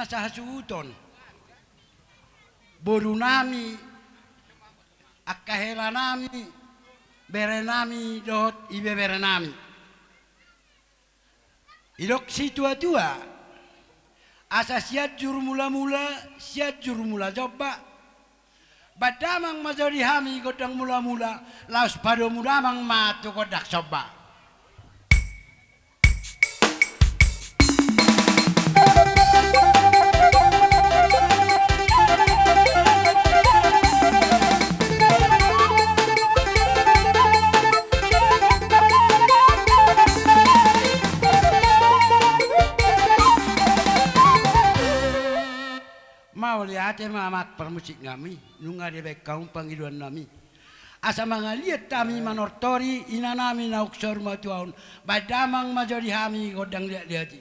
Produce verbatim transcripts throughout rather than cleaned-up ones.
Asa hasuhuton, boru nami, angka hela nami, bere nami dohot ibebere nami. Didok situatua, asa Sianjur Mulamula, Sianjur Mula Jomba, baen damang ma jo di hami gondang mulamula, laos padomu damang ma tu gondang somba. Mauliate ma amang parmusik nami, nunga dibaen hamu pangidoan nami. Asa mangaliat hami manortori, ina nami naung saur matua on, baen damang ma jo di hami gondang liat-liat i.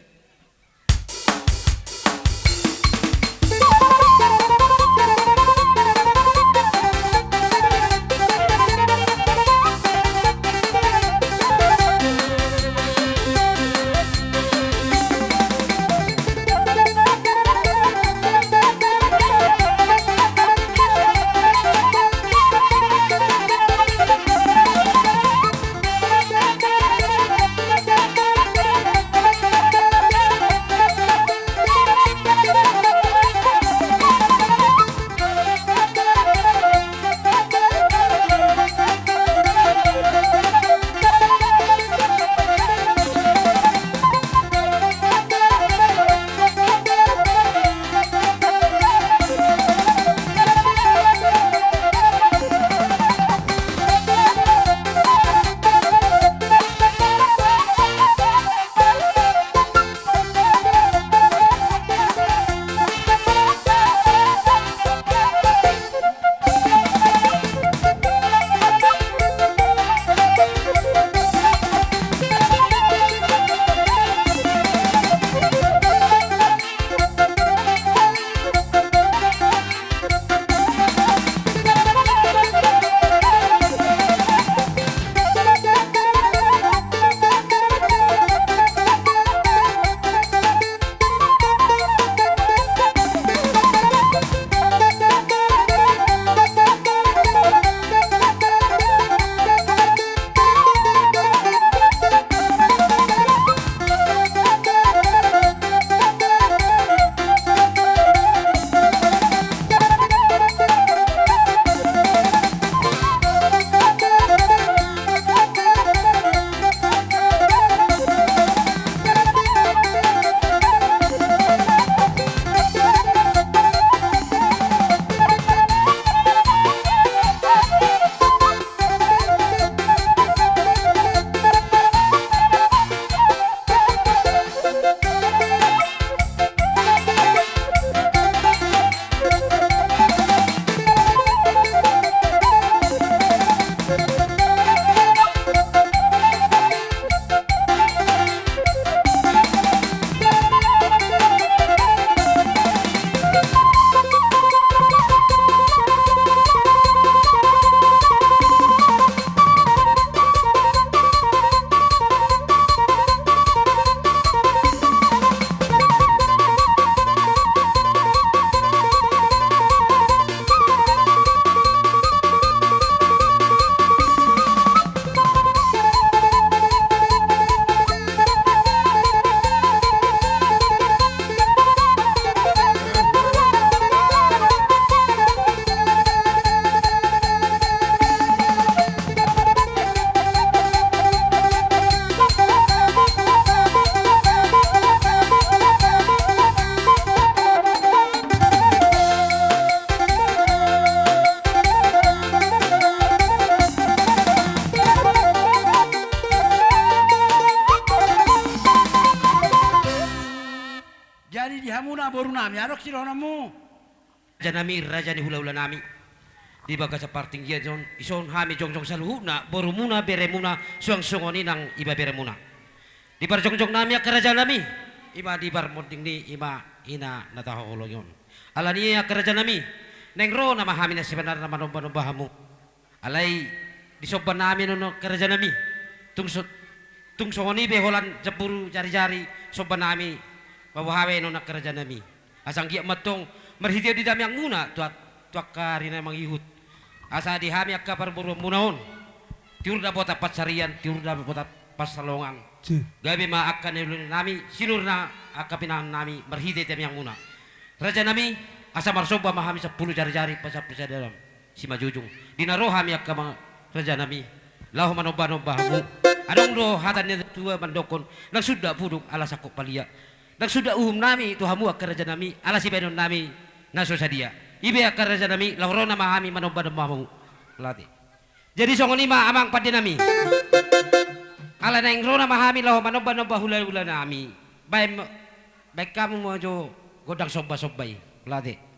Jadi di hamuna boru nami, adong sidohononmu. Raja nami, raja ni hulahula nami, di bagasan partinggian on, dison hami jongjong saluhutna, borumuna, beremuna, suang songon i nang ibeberemuna. Di parjongjong nami angka raja nami, i ma di parmonding ni, i ma ina na tahaholongi on. Alani i angka raja nami, naeng ro nama hami na sebenarna manomba-nomba hamu. Alai disomba nami annon angka raja nami. Tung so-, tung songon i be holan jamburu jari-jari somba nami, maboha be annon angka raja nami. Asa anggiat ma antong marhite on di tangiangmuna tu, tu angka ari na mangihut. Asa di hami angka parboruonmuna on, tiur dapotan pansarian, tiur dapotan pansalongan. Gabe ma angka na niluluan nami, sinur na angka pinangan nami marhite tangiangmuna. Raja nami, asa marsomba ma hami sampulu jari-jari, pasampulu sada dam simanjujung. Di na ro hami angka ma-, raja nami, laho manomba-nomba hamu. Adong do hata ni natua-tua mandokkon, ndang sundat puduk ala sangkot palia. Ndang sundat uhum nami tu hamu angka raja nami, ala sibahenon nami na so sadia. I pe angka raja nami, laho ro nama hami manomba-nomba hamu. Mauliate. Jadi songon i ma amang pande nami. Ala naeng ro nama hami laho manomba-nomba hula-hula nami. Baen, baen hamu ma jo gondang somba-somba i. Mauliate.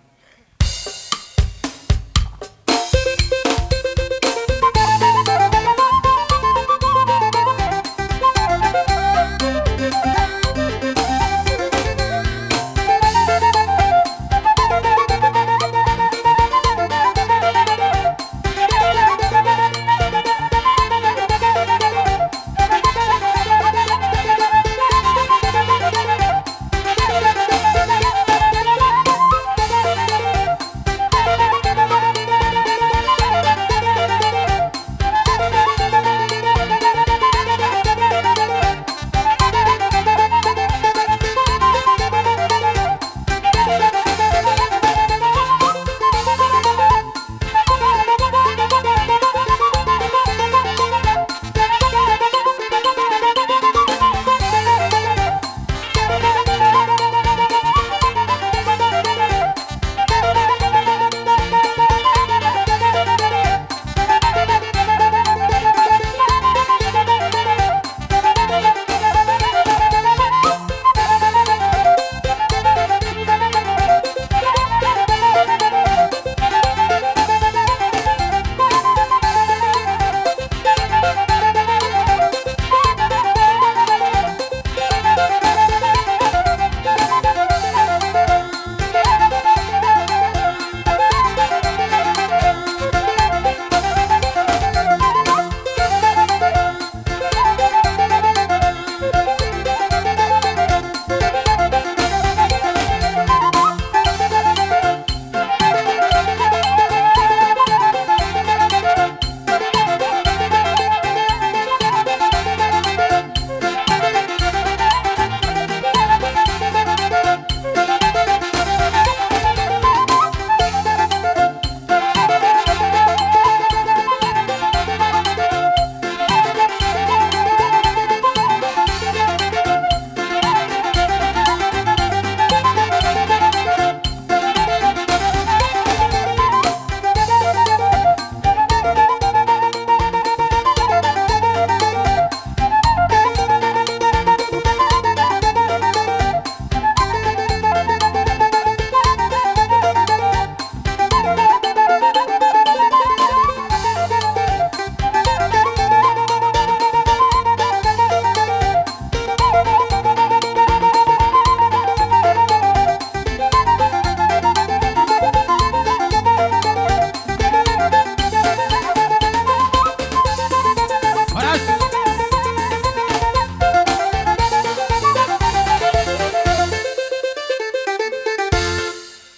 Horas.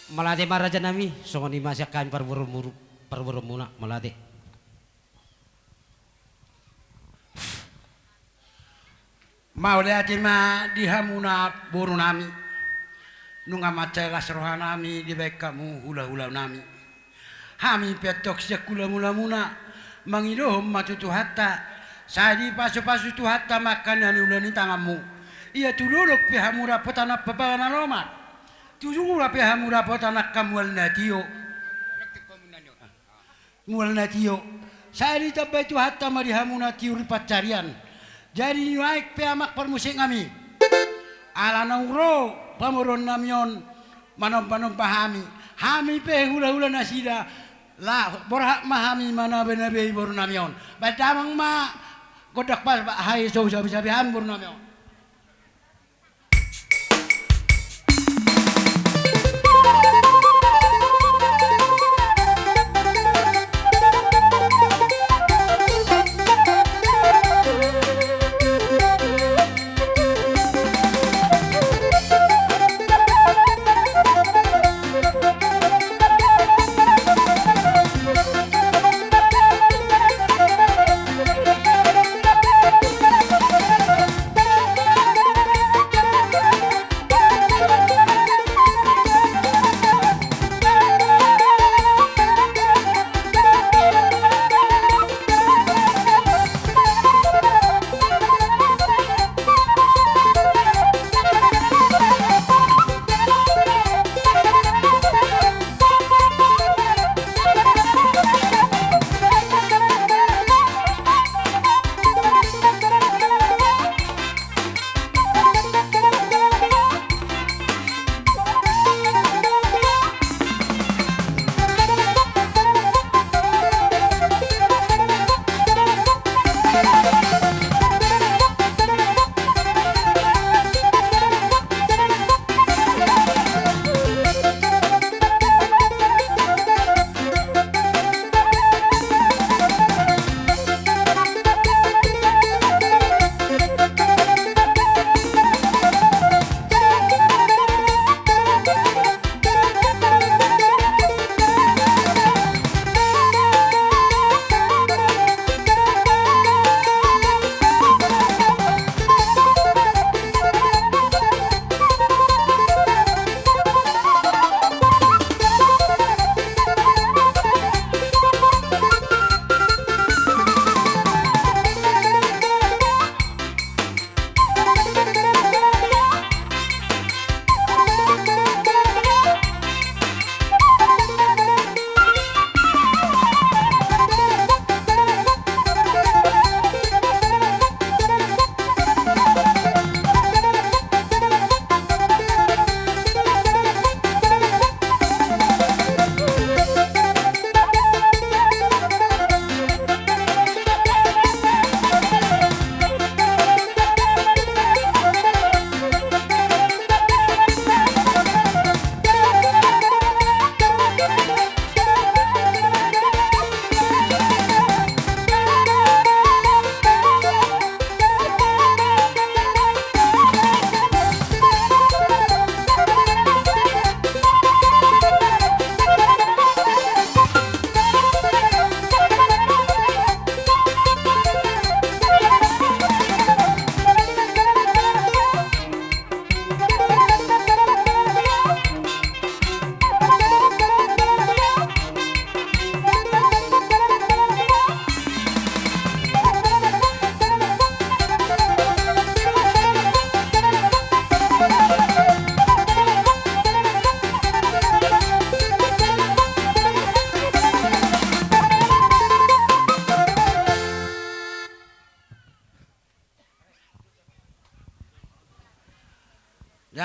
Mauliate ma raja nami, songon i ma sian hami parboruonmu-, parboruonmuna, mauliate. Mauliate ma di hamuna boru nami. Nunga mansai las roha nami dibaen hamu hula-hula nami. Hami pe antong sian hula-hulamuna mangidohon ma tu Tuhanta, sai dipasupasu Tuhanta ma angka na niula ni tanganmu. Ia tu dolok pe hamu dapotan ampapaga na lomak, tu jura pe hamu dapotan angka mual na tio. Mual na tio. Sai ditambai Tuhanta ma di hamuna tiur ni pansarian. Jadi nuaeng pe amang parmusik nami, ala naung ro pamoruon nami on manomba-nomba hami, hami pe hula-hula nasida, laho borhat ma hami manabe-nabei boru nami on. Baen damang ma gondang paspas, hae so sabe-sabe hami boru nami on.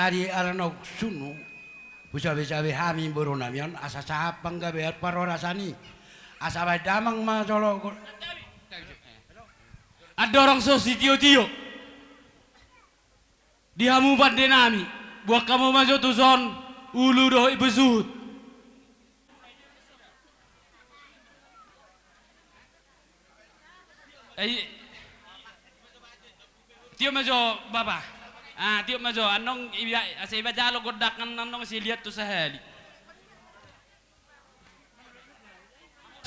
Jadi ala naung sunu, husabe-sabe hami boru nami on, asa sahat panggabean parhorasan i. Asa baen damang ma jolo go-, andorang so sitio-tio. Di hamu pande nami, boan hamu ma jo tuson, ulu dohot ibisuhut. Eh, tiop ma jo, Bapa. Ah, tiop ma jo. Annon iba, asa iba jalo gondang annon siliat tu sahali.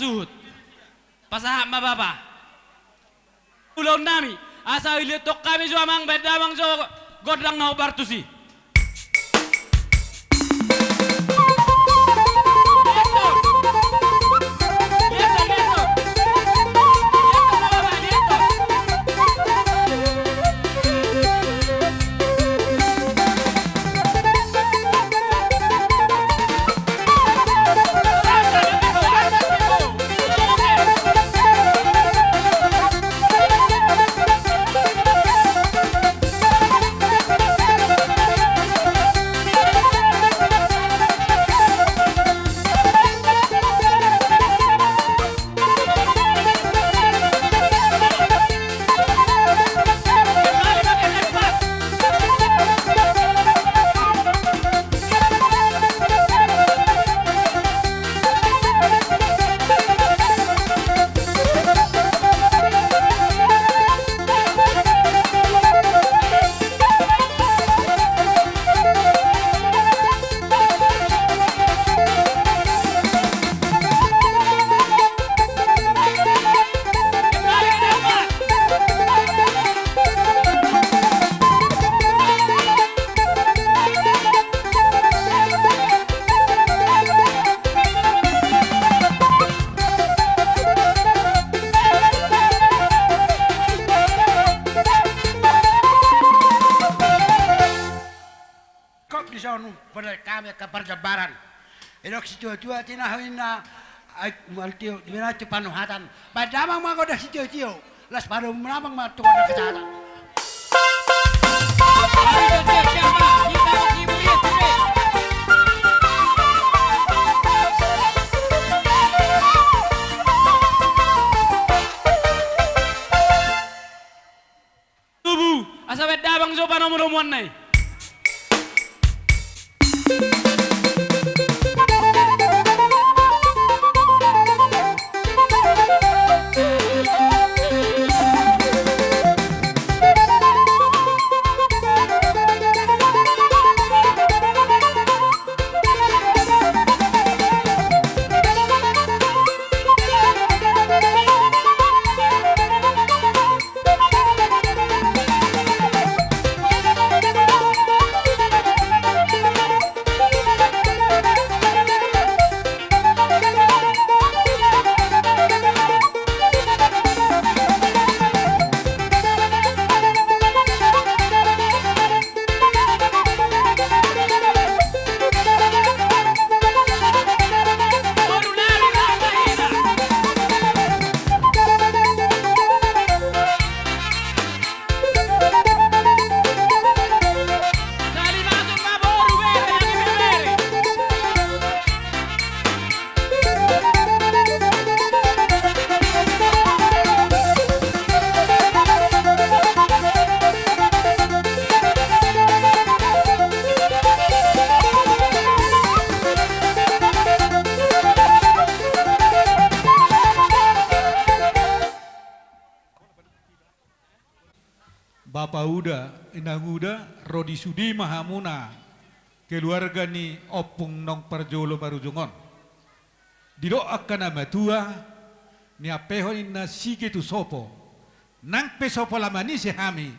Suhut. Pasahat ma, Bapa. Ulaon nami, asa ilehon hami jo amang, baen damang jo gondang na hombar tusi. Kop di son, pernah kami ke perjambaran. Idok situa-tua tinahu inna, ai, maltio, minatu panuhatan. Baen damang ma gondang sitio-tio. Las pado menamang ma tu gondang kesehatan. Tubu, asa baen damang jo panomu-nomuanna i. Bapa uda, inang uda, ro di sude ma hamuna keluarga ni ompung naung parjolo marujung on. Didok angka na matua, niampehon inna sige tu sopo. Nang pe so pola manise hami,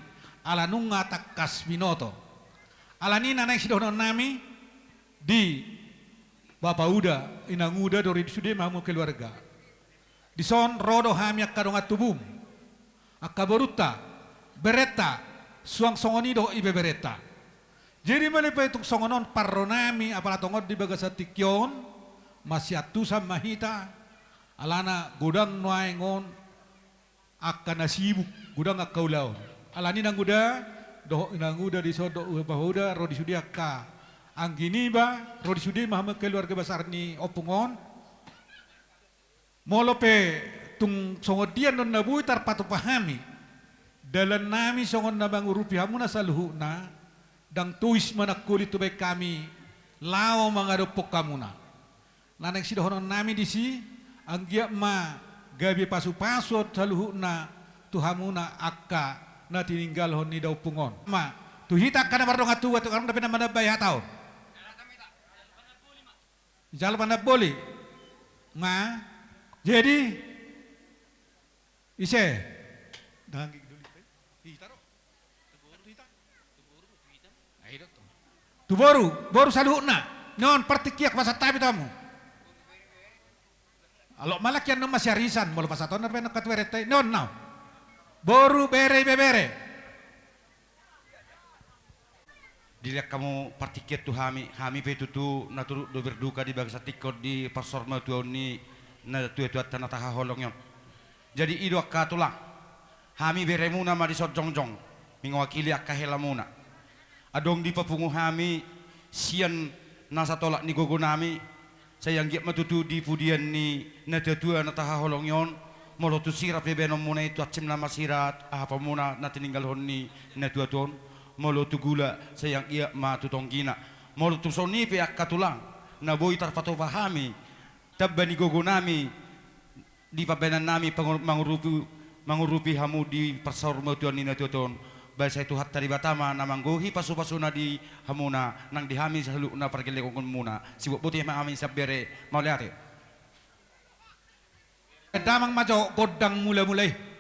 ala nunga tangkas binoto. Alani na naeng sidohonon nami, di bapa uda, inang uda, ro di sude ma hamu keluarga. Dison ro do hami angka dongan tubum, angka borunta, berenta, suang songon i dohot ibeberenta. Jadi molo pe tung songon on parro nami, apala tongon di bagasan tingki on, masiantusan ma hita, alana godang nuaeng on angka na sibuk, godang angka ulaon. Alani inang uda, Dohot inanguda dison dohot ubahuda, ro di sude angka anggi niba, ro di sude ma hamu keluarga besar ni ompung on. Molo pe tung songon dia annon na boi tarpatupa hami, dalannami songon na mangurupi hamuna saluhutna, ndang tois manangkoli tu baen hami laho mangadophon hamuna. Na naeng sidohononnami disi, anggiat ma gabe pasupasuon saluhutna tu hamuna angka na tininggalhon ni da ompung on. Ma, tu hita angka na mardongan tubu, tu angka na pe na manambai hata on. Jalo panamboli. Nga. Jadi. Ise. Danggi duli. Hita do. Tu boru, boru saluhutna. Non partingkian pasahat hami tu hamu. Alok malak ian non masiarisan, molo pasahat on na pe non katuerenta. Non nau. Boru, bere, ibebere. Dilehon hamu partingkian tu hami, hami pe tutu na turut do berduka di bagasan tingki on di parsaurmatuaon ni natuatuanta na tahaholongi on. Jadi i do angka tulang, hami beremuna ma dison jongjong, mengwakili angka helamuna. Adong dipapungu hami sian na satolap ni gogonami, sai anggiat ma tutu di pudian ni natuatua na tahaholongi on, molo tu sira pe baenonmuna i tu hansit na masira ahaponmuna na tininggalhon ni natuatua on, molo tu gula sai anggiat ma tu tonggina. Molo tu songon i pe angka tulang, na boi tarpatupa hami tamba ni gogonami di pambahenannami pangur-, mangurupi, mangurupi hamu di parsaurmatuaon ni natuatua on. Baen sai Tuhanta Debata ma na manggohi pasupasuna di hamuna nang di hami saluhutna pargellengonmuna. Sibuat boti ma hami sian bere, mauliate. Damang ma jo gondang mulamula i.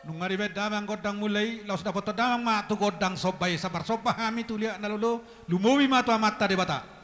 Nunga dibaen damang gondang mula i, laos dapothon damang ma tu gondang somba i, sai marsomba hami tu liat na lolo, lumobi ma tu Amanta Debata.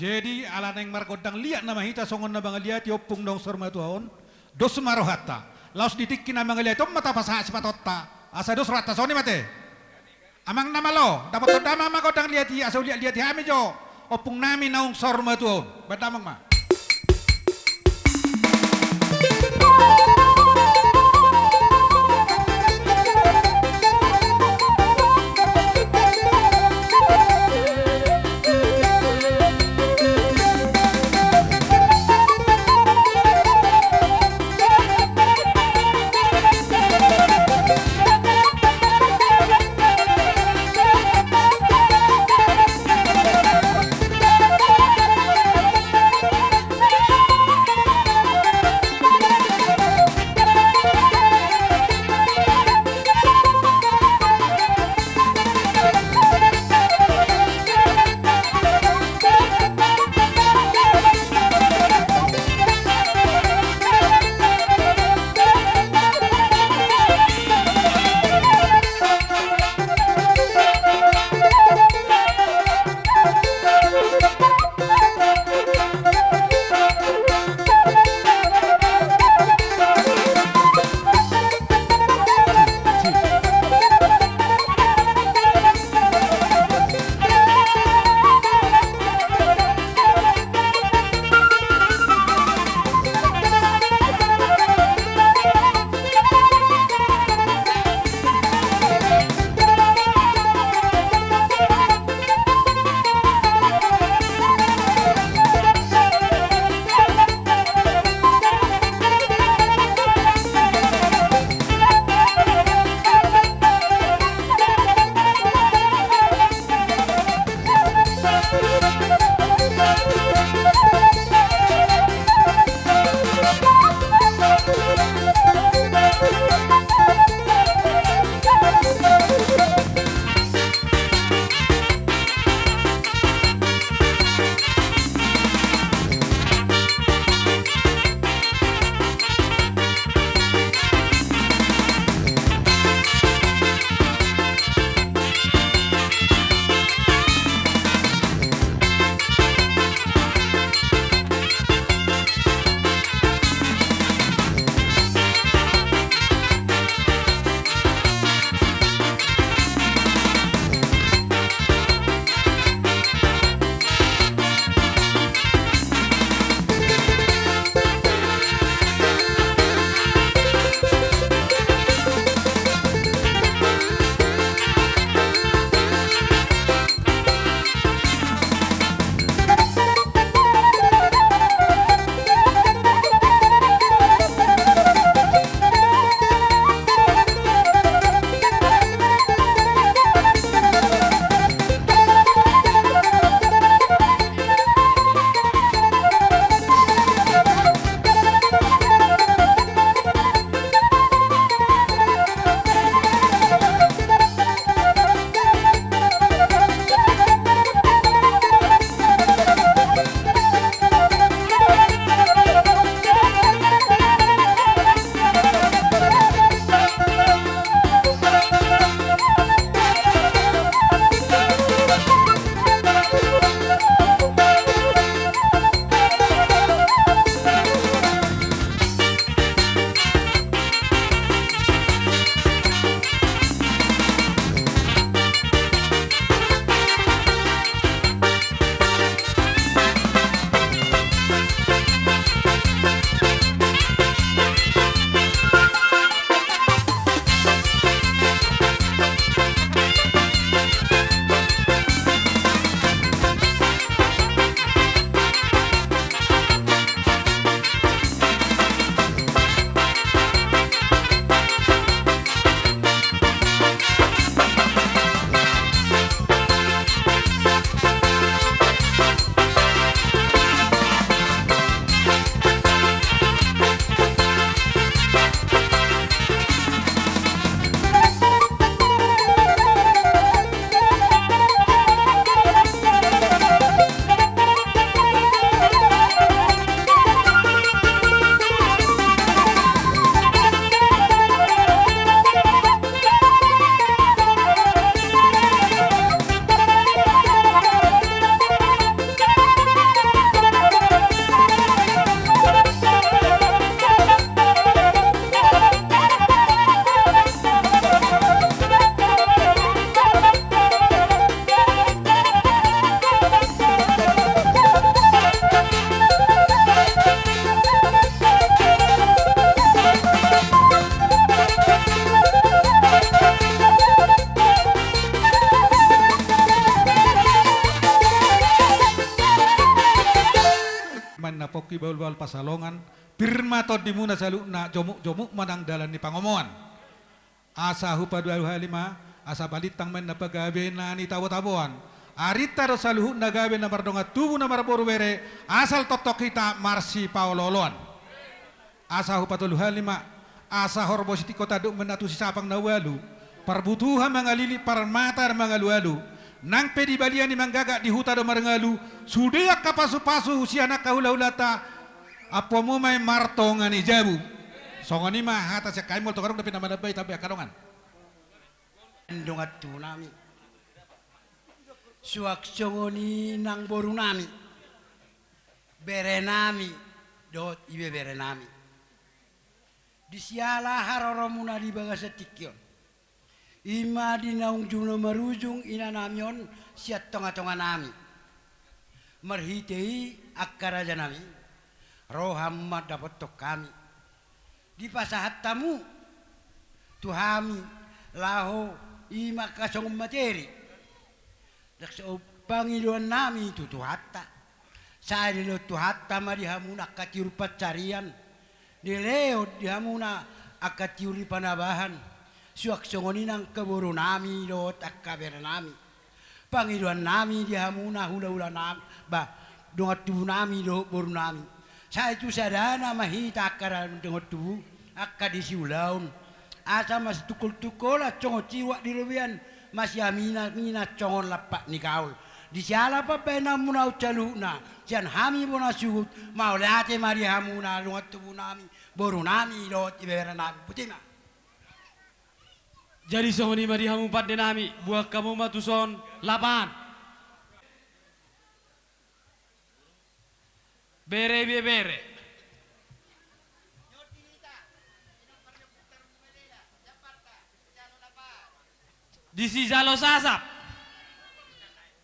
Jadi, ala naeng margondang liat nama hita songon na mangaliati ompung naung saur matua on, dos ma rohanta. Laos di tingki na mangaliati on ma tapasahat sipatonta, asa dos rohanta, songon i ma ate. Amang na malo, dapothon damang ma gondang liat i, asa huliatliati hami jo ompung nami naung saur matua on. Baen damang ma. na pongki bahulbahul pansalongan, pir ma tondimuna saluhutna, jomukjomuk ma nang dalan ni pangomoan. Asa hupaduahali ma, asa balintang ma inna pagabena nitabotaboan. Arinta do saluhutna gabe na mardongan tubu na marboru bere, asal tongtong hita marsipaolooloan. Asa hupatoluhali ma, asa horbo sitingko tanduk ma inna tu sisapang na ualu. Parbutuha mangalilit, parmata mangalualu. Nang pe di balian i manggagak, di huta do marngalu, sude angka pasupasu sian angka hulahulanta, ampuanmu ma i martonga ni jabu. Songon i ma hata sian hami, molo tung adong dope na manambai, tambai angka dongan. Dongan tubunami. Suang songon i nang borunami, berenami dohot ibeberenami. Di siala haroromuna di bagasan tingki on, i ma di naung jumolo marujung inanami on sian tongatonganami. Marhite i angka rajanami, ro hamu mandapothon hami. Dipasahat hamu tu hami laho, i ma angka songon materi. Ndang so pangidoannami tu Tuhanta. Sai dilehon Tuhanta ma di hamuna angka tiur pansarian. Dilehon di hamuna angka tiur ni panabahan. Suang songon i nang angka borunami dohot angka berenami. Pangidoannami di hamuna hulahulanami, bah, dongan tubunami dohot borunami. Sai tu sadana ma hita angka dongan tubu, angka disi ulaon. Asa masitungkoltungkolan songon siruat di robean, masiaminaminan songon lampak ni gaol. Di siala pambahenanmuna on saluhutna, sian hami bona suhut, mauliate ma di hamuna dongan tubunami, borunami dohot ibeberenami. Botima. Jadi songon i ma di hamu pandenami, buat hamu ma tuson lapan. Bere ibebere. Di sijalo sasap.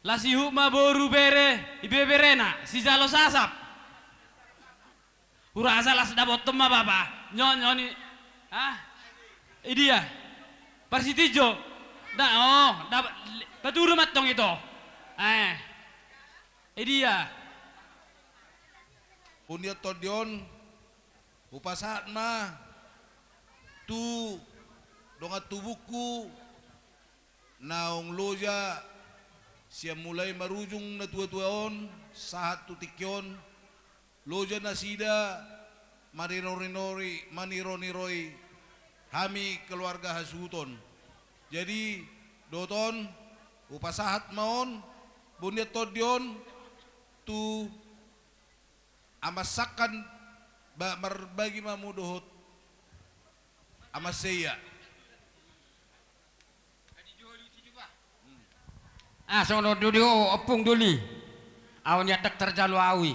Las ihut ma boru bere ibeberena, sijalo sasap. Hurasa las dapothon ma bapa. Nyo, nyo ni. Hah? Idia. Parsitio. Da, oh, da, paturu mantong ito. Eh. Idia. Pundian tondi on, hupasahat ma tu dongan tubungku naung loja sian mulai marujung natuatua on, sahat tu tingki on, loja nasida manirorinori, manironiroi hami keluarga hasuhuton. Jadi, dohot on, hupasahat ma on, pundian tondi on, tu Aman Sangkan, ba marbagi ma hamu dohot Aman Seia. Ah, songon on do di ho, ompung doli. Ahu nian ndang tarjalo ahu i.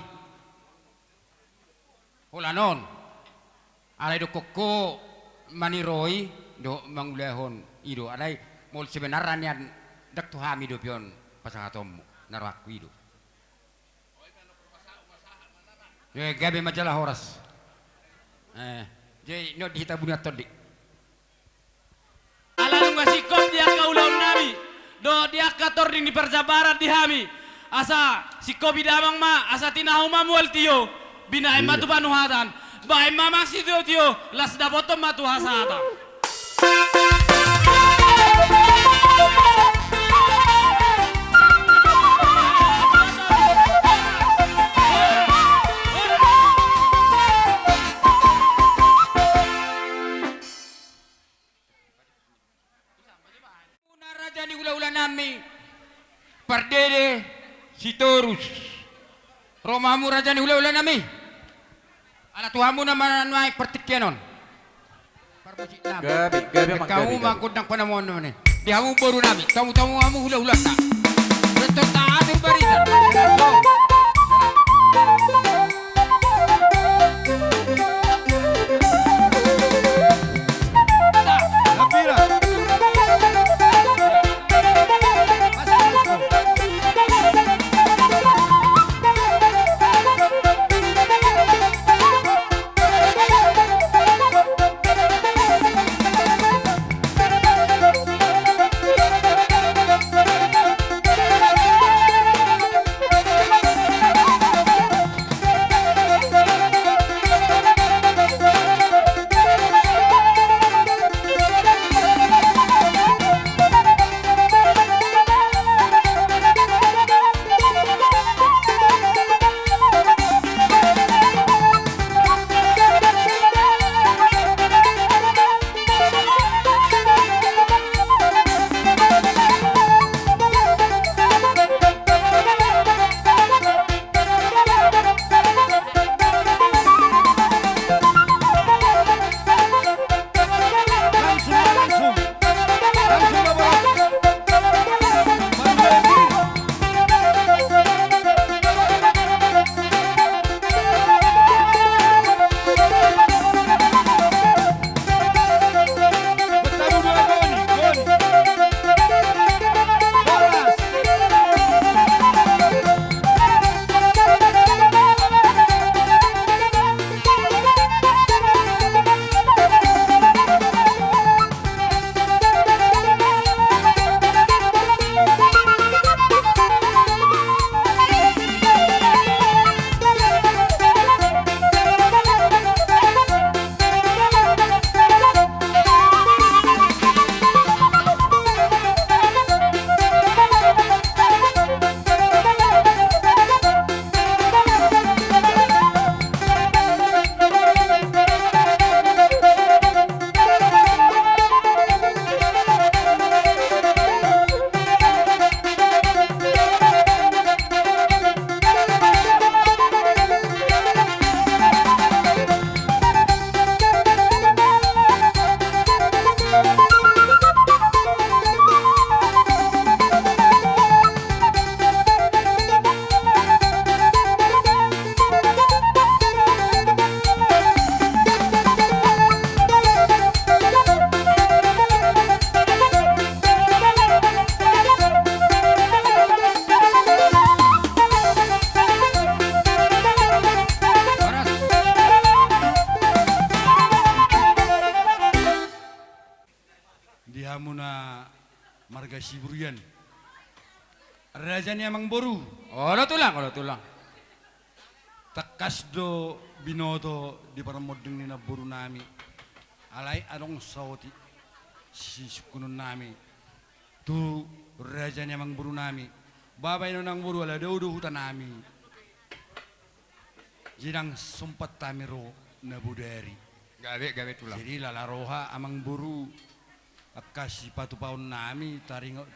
Holan on. Alai dohonon ho maniroi dohot mangulahon i do. Alai molo sebenarna nian ndang tu hami dope on pasahatonmu. Na rohangku i do. Eh, gabe ma jala horas. Eh, jadi nunga di hita pundian tondi. Ala nunga singkop di angka ulaonnami dohot di angka tording ni parjambaran di hami. Asa singkopi damang ma, asa tinahu ma mual tio, binahen ma tu panuhatan, bahen ma amang sitiotio, las dapothon ma tu hasahatan. Raja ni hulahulanami, Pardede Sitorus. Ro ma hamu raja ni hulahulanami. Ala tu hamu nama nuaeng partingkian on. Parmusiknami. Gabe, gabe. Hamu ma gondang panamoan nama ni. Di hamu borunami, tamu-tamu hamu hulahulanta. Betul tak ada barisan. Siburian. Raja ni amangboru. Olo tulang, olo tulang. Tangkas do binoto di parmonding ni namborunami. Alai adong saotik sisungkunonnami tu raja ni amangborunami. Bahen ma inna amangboru, ala dao do hutanami. Jadi ndang sompat hami ro na bodari. Gabe, gabe tulang. Jadi lala roha amangboru, angka sipatupaonnami taringot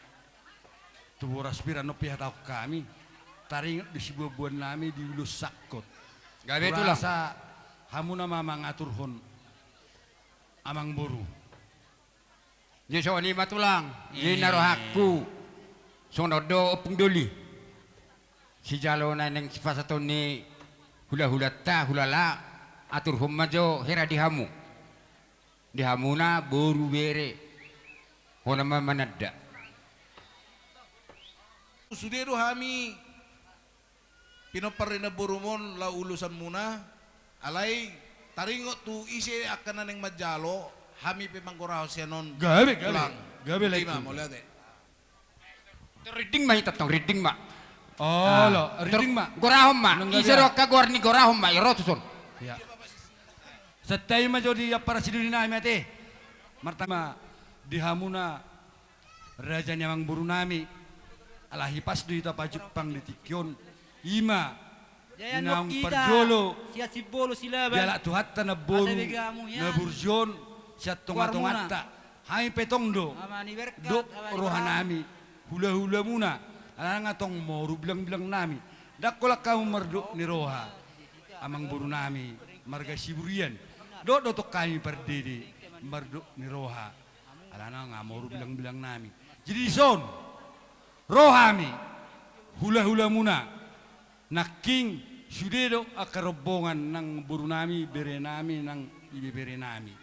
tu boras pir, annon pe hatahon hami, taringot di sibuanbuannami di ulos sangkot. Gabe tulang. Asa hamuna ma mangaturhon amangboru. Jadi songon i ma tulang, jadi na rohangku songon on do Ompung Doli. Sijalo na naeng sipasahaton ni hulahulanta, hulala, aturhon ma jo hera di hamu. Di hamuna boru bere, hona ma mananda. Sude do hami pinompar ni namborumon laho ulosanmuna, alai taringot tu ise angka na naeng manjalo, hami pe manggorahon sian on. Gabe, gabe. Tulang. Gabe. Ima, laiku. Mauliate. Rinding ma hita tong, rinding ma. Olo, rinding ma. Gorahon ma. Ise do angka goar ni gorahon ma, i ro tuson. Santabi ma jo di ampara siduninami ate. Martama di hamuna raja ni amangborunami, ala hipas do hita pajumpang di tingki on. Ima, di naung parjolo, sian Simbolon Silaban, dialap Tuhanta namboru na burju on sian tongatonganta. Hami pe tong do dok rohanami hulahulamuna, ala nang antong moru bilangbilangnami. Ndang holan hamu mardok ni roha, amangborunami marga Siburian. Dok do tong hami pardede mardok ni roha. Alana nga moru bilangbilangnami. Jadi dison ro hami hulahulamuna, nangkin sude do angka rombongan nang borunami, berenami, nang ibeberenami.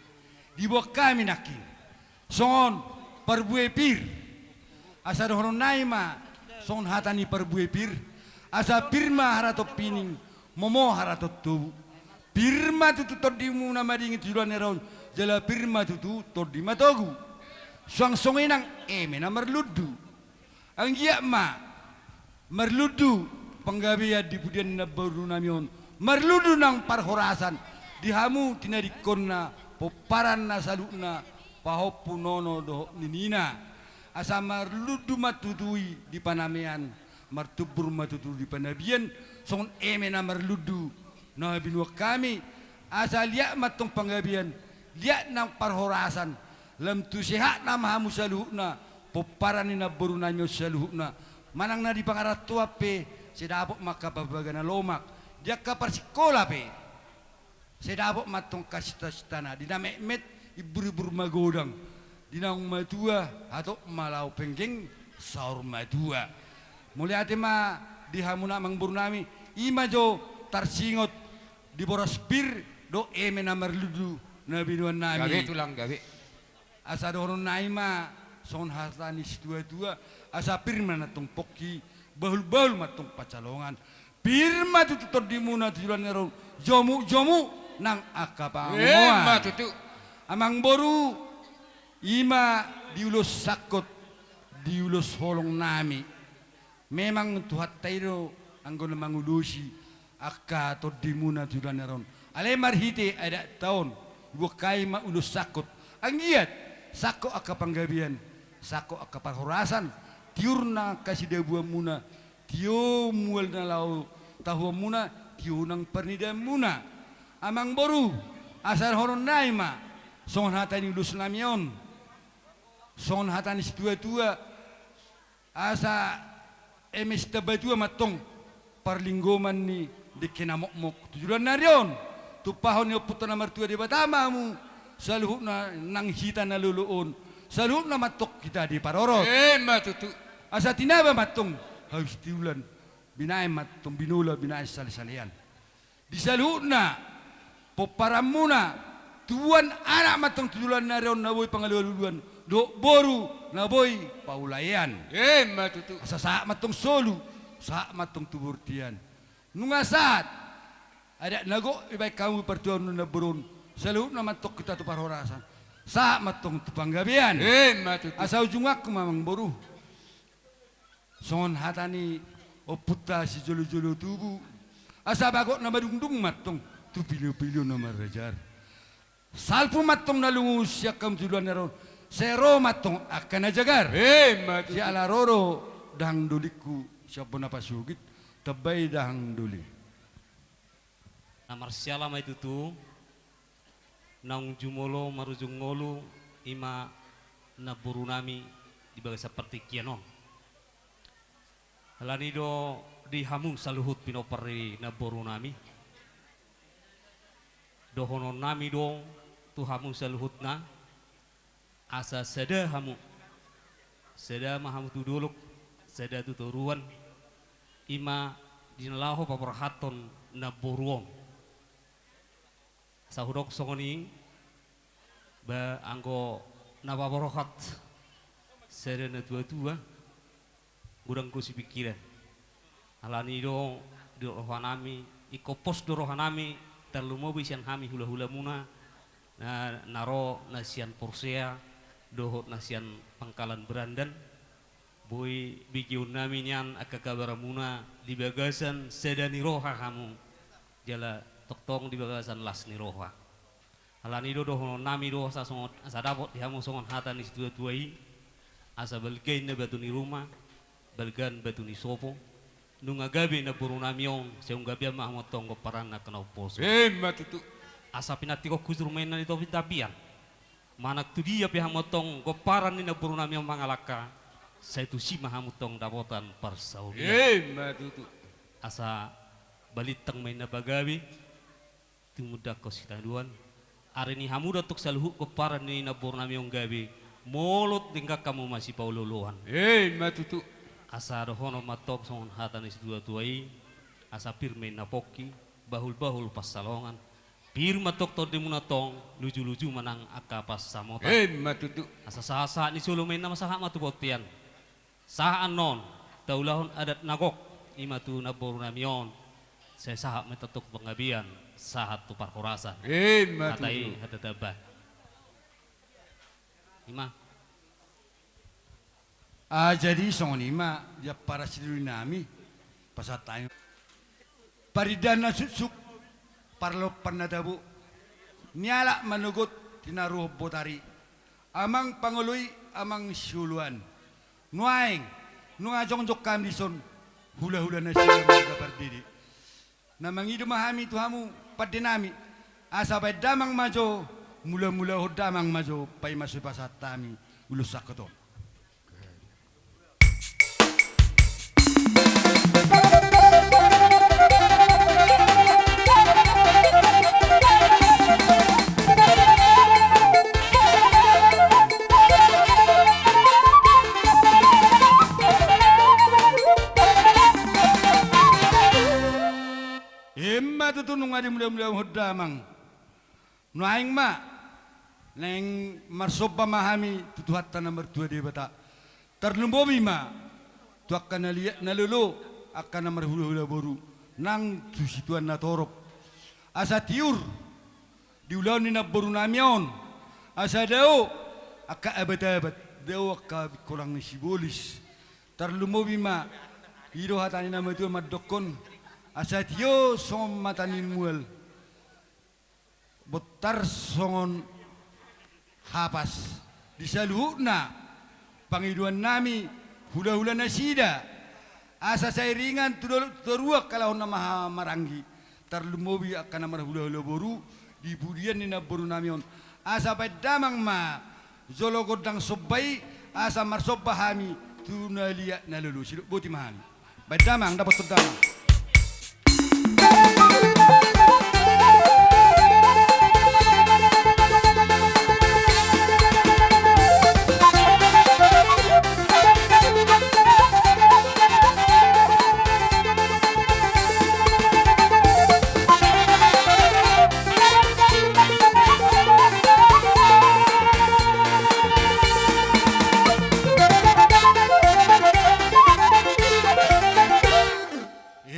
Diboan hami nangkin songon parbue pir. Asa dohononnami ma songon hata ni parbue pir. Asa pir ma haraton pining, momo haraton tobu. Pir ma tutu tondimuna madingin tu joloan ni ari on, jala pir ma tutu tondi matogu. Suang songon i nang eme na marlundu. Anggiat ma marlundu panggabean di pudian ni namborunami on. Marlundu nang parhorasan di hamu tinadingkonna, pomparanna saluhutna, pahompu, nono dohot ninina. Asa marlundu ma tutu i di panamean, martumbur ma tutu di panabian, songon eme na marlundu na binuat hami. Asa liat ma antong panggabean, liat nang parhorasan, lam tu sehatna ma hamu saluhutna, pomparan ni namborunami on saluhutna. Manang na di pangarantoan pe, sai dapot ma angka parbagana lomak. Di angka parsikola pe, sai dapot ma antong angka sitasitana. Di na metmet, iburibur magodang. Di naung matua, hatop ma laho penggeng saur matua. Mauliate ma di hamuna amangborunami, ima jo tarsingot di boras pir dohot eme na marlundu na binuannami. Gabe tulang, gabe. Asa dohononnami ma songon hata ni situatua, asa pir ma antong pongki, bahulbahul ma antong pansalongan. Pir ma tutu tondimuna tu joloan ni ari on, jomukjomuk nang angka pangomoan. Ima tutu. Amangboru, ima di ulos sangkot, di ulos holongnami. Memang Tuhanta i do anggo na mangulosi angka tondimuna tu joloan ni ari on. Alai marhite adatta on, diboan hami ma ulos sangkot. Anggiat sangkot angka panggabean, sangkot angka parhorasan, tiur nang angka sidabuanmuna, tio mual na laho tahuonmuna, tio nang parnidaanmuna. Amangboru, asa dohononnami ma songon hata ni ulosnami on, songon hata ni situatua, asa eme sitambatua ma antong parlinggoman ni dengke na mokmok tu joloan ni ari on. Tumpahon ni Ompunta na martua Debata ma hamu saluhutna nang hita na lolo on, saluhutna ma antong hita diparorot. Ima tutu. Asa tinaba ma antong hau sitiulan, binahen ma antong binola, binahen salesalean. Di saluhutna pomparanmuna, tubuan anak ma antong tu joloan ni ari on na boi pangalualuan, dohot boru na boi paulaean. Ima tutu. Asa sahat ma antong solu, sahat ma antong tu bortian. Nunga sahat adat na gok dibahen hamu di partuaon ni namboru on, saluhutna ma antong hita tu parhorasan, sahat ma antong tu panggabean. Ima tutu. Asa ujunganku ma, amangboru, Songon hata ni ompunta sijolojolo tubu, asa bagot na madungdung mantong tu pilopilo na marrajar. Salpu mantong na lungun sian hamu tu joloan ni ari on, sai ro mantong angka na jagar. Emma tutu. Siala ro do dahahang dolingku sian bona pasogit, tambai dahahang doli. Na marsiala ma i tutu, naung jumolo marujung ngolu, i ma namborunami di bagasan partingkian on. Alani do di hamu saluhut pinompar ni namborunami, dohononnami do tu hamu saluhutna, asa sada hamu, sada ma hamu tu dolok, sada tu toruan, i ma di na laho paborhathon namboru on. Asa hudok songon i, ba anggo na paborhat sada natuatua, godang do sipingkiran. Alani do di rohanami, ingkon pos do rohanami, tarlumobi sian hami hulahulamuna, na, na ro na sian Porsea dohot na sian Pangkalan Berandan, boi begeonnami nian angka gaberamuna di bagasan sada ni roha hamu, jala tongtong di bagasan las ni roha. Alani do dohononnami do asa songon, asa dapot di hamu songon hata ni situatua i, asa balga inna batu ni ruma, balgaan batu ni sopo. Nunga gabe namborunami on, sai umgabean ma hamu antong gomparan angka na umposo. Emma tutu. Asa pinantikhon hujur ma inna di topi tapian. Manang tu dia pe hamu antong gomparan ni namborunami on mangalangka, sai tusi ma hamu antong dapotan parsaulian. Emma tutu. Asa balintang ma inna pagabe, tumundalhon sitadoan. Ari ni hamu do antong saluhut gomparan ni namborunami on gabe, molo denggan hamu masipaolooloan. Emma tutu. Asa dohonon ma antong songon hata ni situatua i, asa pir ma inna pongki, bahulbahul pansalongan. Pir ma antong tondimuna antong, lujuluju ma nang angka pansamotan. Emma tutu. Asa sahatsahat ni solu ma inna, ma sahat ma tu bontean. Sahat annon taulahon adat na gok, i ma tu namborunami on. Sai sahat ma antong tu panggabean, sahat tu parhorasan. Emma tutu. Hata i hata tamba. I ma. Ah, jadi songon i ma di ampara sidurinami, pasahat hami. Parindahan na suksuk, parlompan na tabo, nialap manogot, tinaruhon botari, amang pangoloi, amang sioloan. Nuaeng, nunga jongjong hami dison, hulahula nasida marga Pardede. Na mangido ma hami tu hamu pandenami, asa baen damang ma jo, mulamulahon damang ma jo, paima so dipasahat hami ulos sangkot on. Emma tutu, nunga dimulamulahon damang. Nuaeng ma, naeng marsomba ma hami tu Tuhanta na martua Debata. Tarlumobi ma tu angka na liat na lolo, angka na marhulahula boru, nang tu situan na torop. Asa tiur di ulaon ni namborunami on, asa dao angka abatabat, dao angka bingkolang ni sibolis. Tarlumobi ma, i do hata ni na matua mandokkon, asa tio songon mata ni mual, bontar songon hapas. Di saluhutna pangidoannami, hulahula nasida, asa sai ringan tu dolok tu toruan, angka laho na maha maranggi, tarlumobi angka na marhulahula boru di pudian ni namborunami on, asa baen damang ma jolo gondang somba i, asa marsomba hami tu na liat na lolo. Sidok boti ma hami. Baen damang, dapothon damang.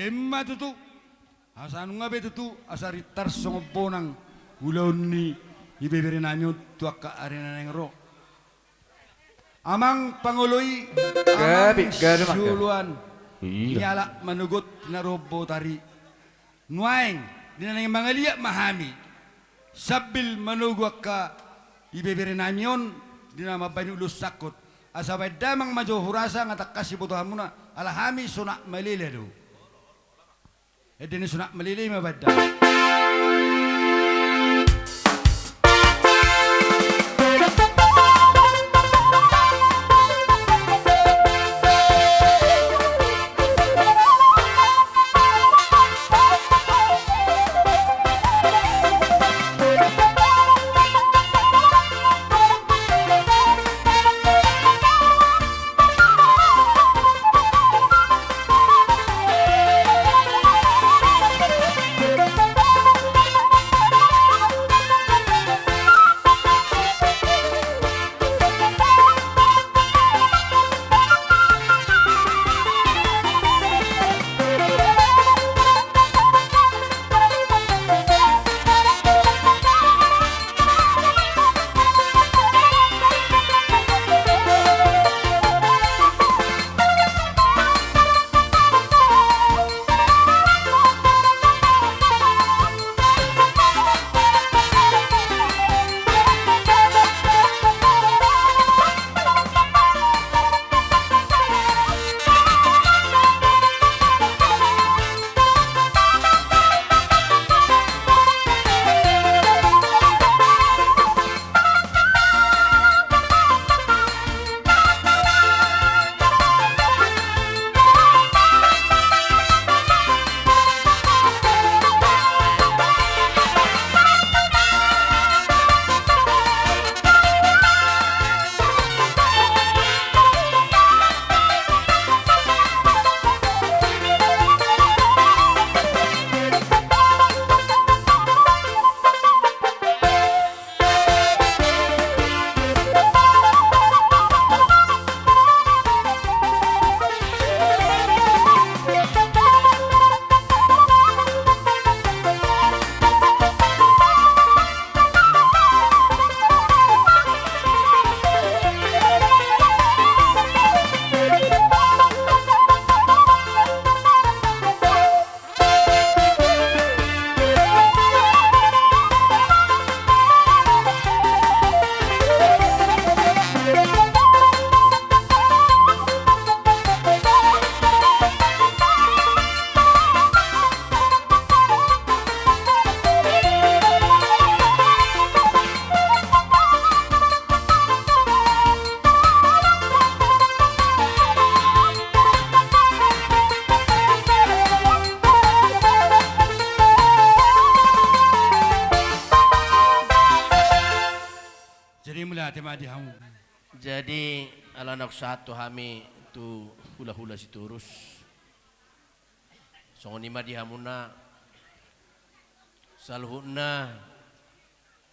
Emma tutu. Asa nunga be tutu, asa rintar songon bonang ulaon ni ibeberenami on tu angka ari na naeng ro. Amang pangoloi, gabe, amang gabe, amang gabe. Sioloan. Iya. Ni halak manogot na ro botari. Nuaeng, di na naeng mangaliat ma hami. Sambil manogu angka ibebere nami on, di na mambahen ulos sangkot. Asa baen damang ma jo hurasa, nga tangkas siboto hamuna, ala hami sonang malela do. Ede ni sonang malela i ma baen damang. Jadi, mauliate ma di hamu. Jadi, ala naung sahat tu hami tu hulahula Sitorus. Songon i ma di hamuna saluhutna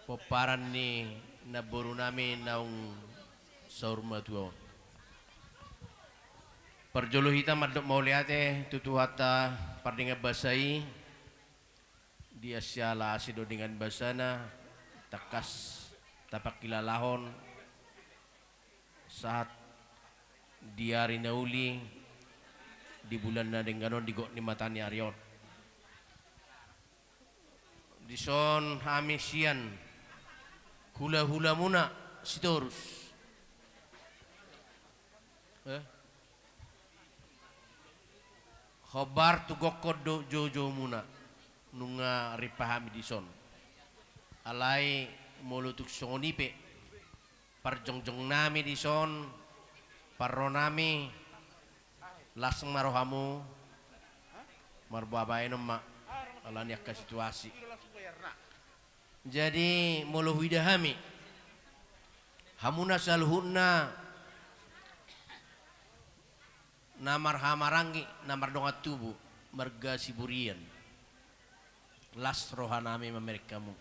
pomparan ni namboru nami naung saur matua on. Parjolo hita mandok mauliate tu Tuhanta pardenggan basa i, dia siala asi do dengan basana, tangkas tapangkilalahon sahat di ari na uli, di bulan na denggan on, di gok ni mata ni ari on. Dison hami sian hulahulamuna Sitorus. Eh? Hombar tu gokhon dohot joujoumuna, nunga ripahami dison. Alai molo tung songon i pe parjongjong nami dison, parro nami, las ma rohamu, marboa baenon ma, ala ni angka situasi. Jadi, molo huida hami, hamuna saluhutna na marhahamaranggi, na mardongan tubu, marga Siburian, las roha nami mamereng hamu.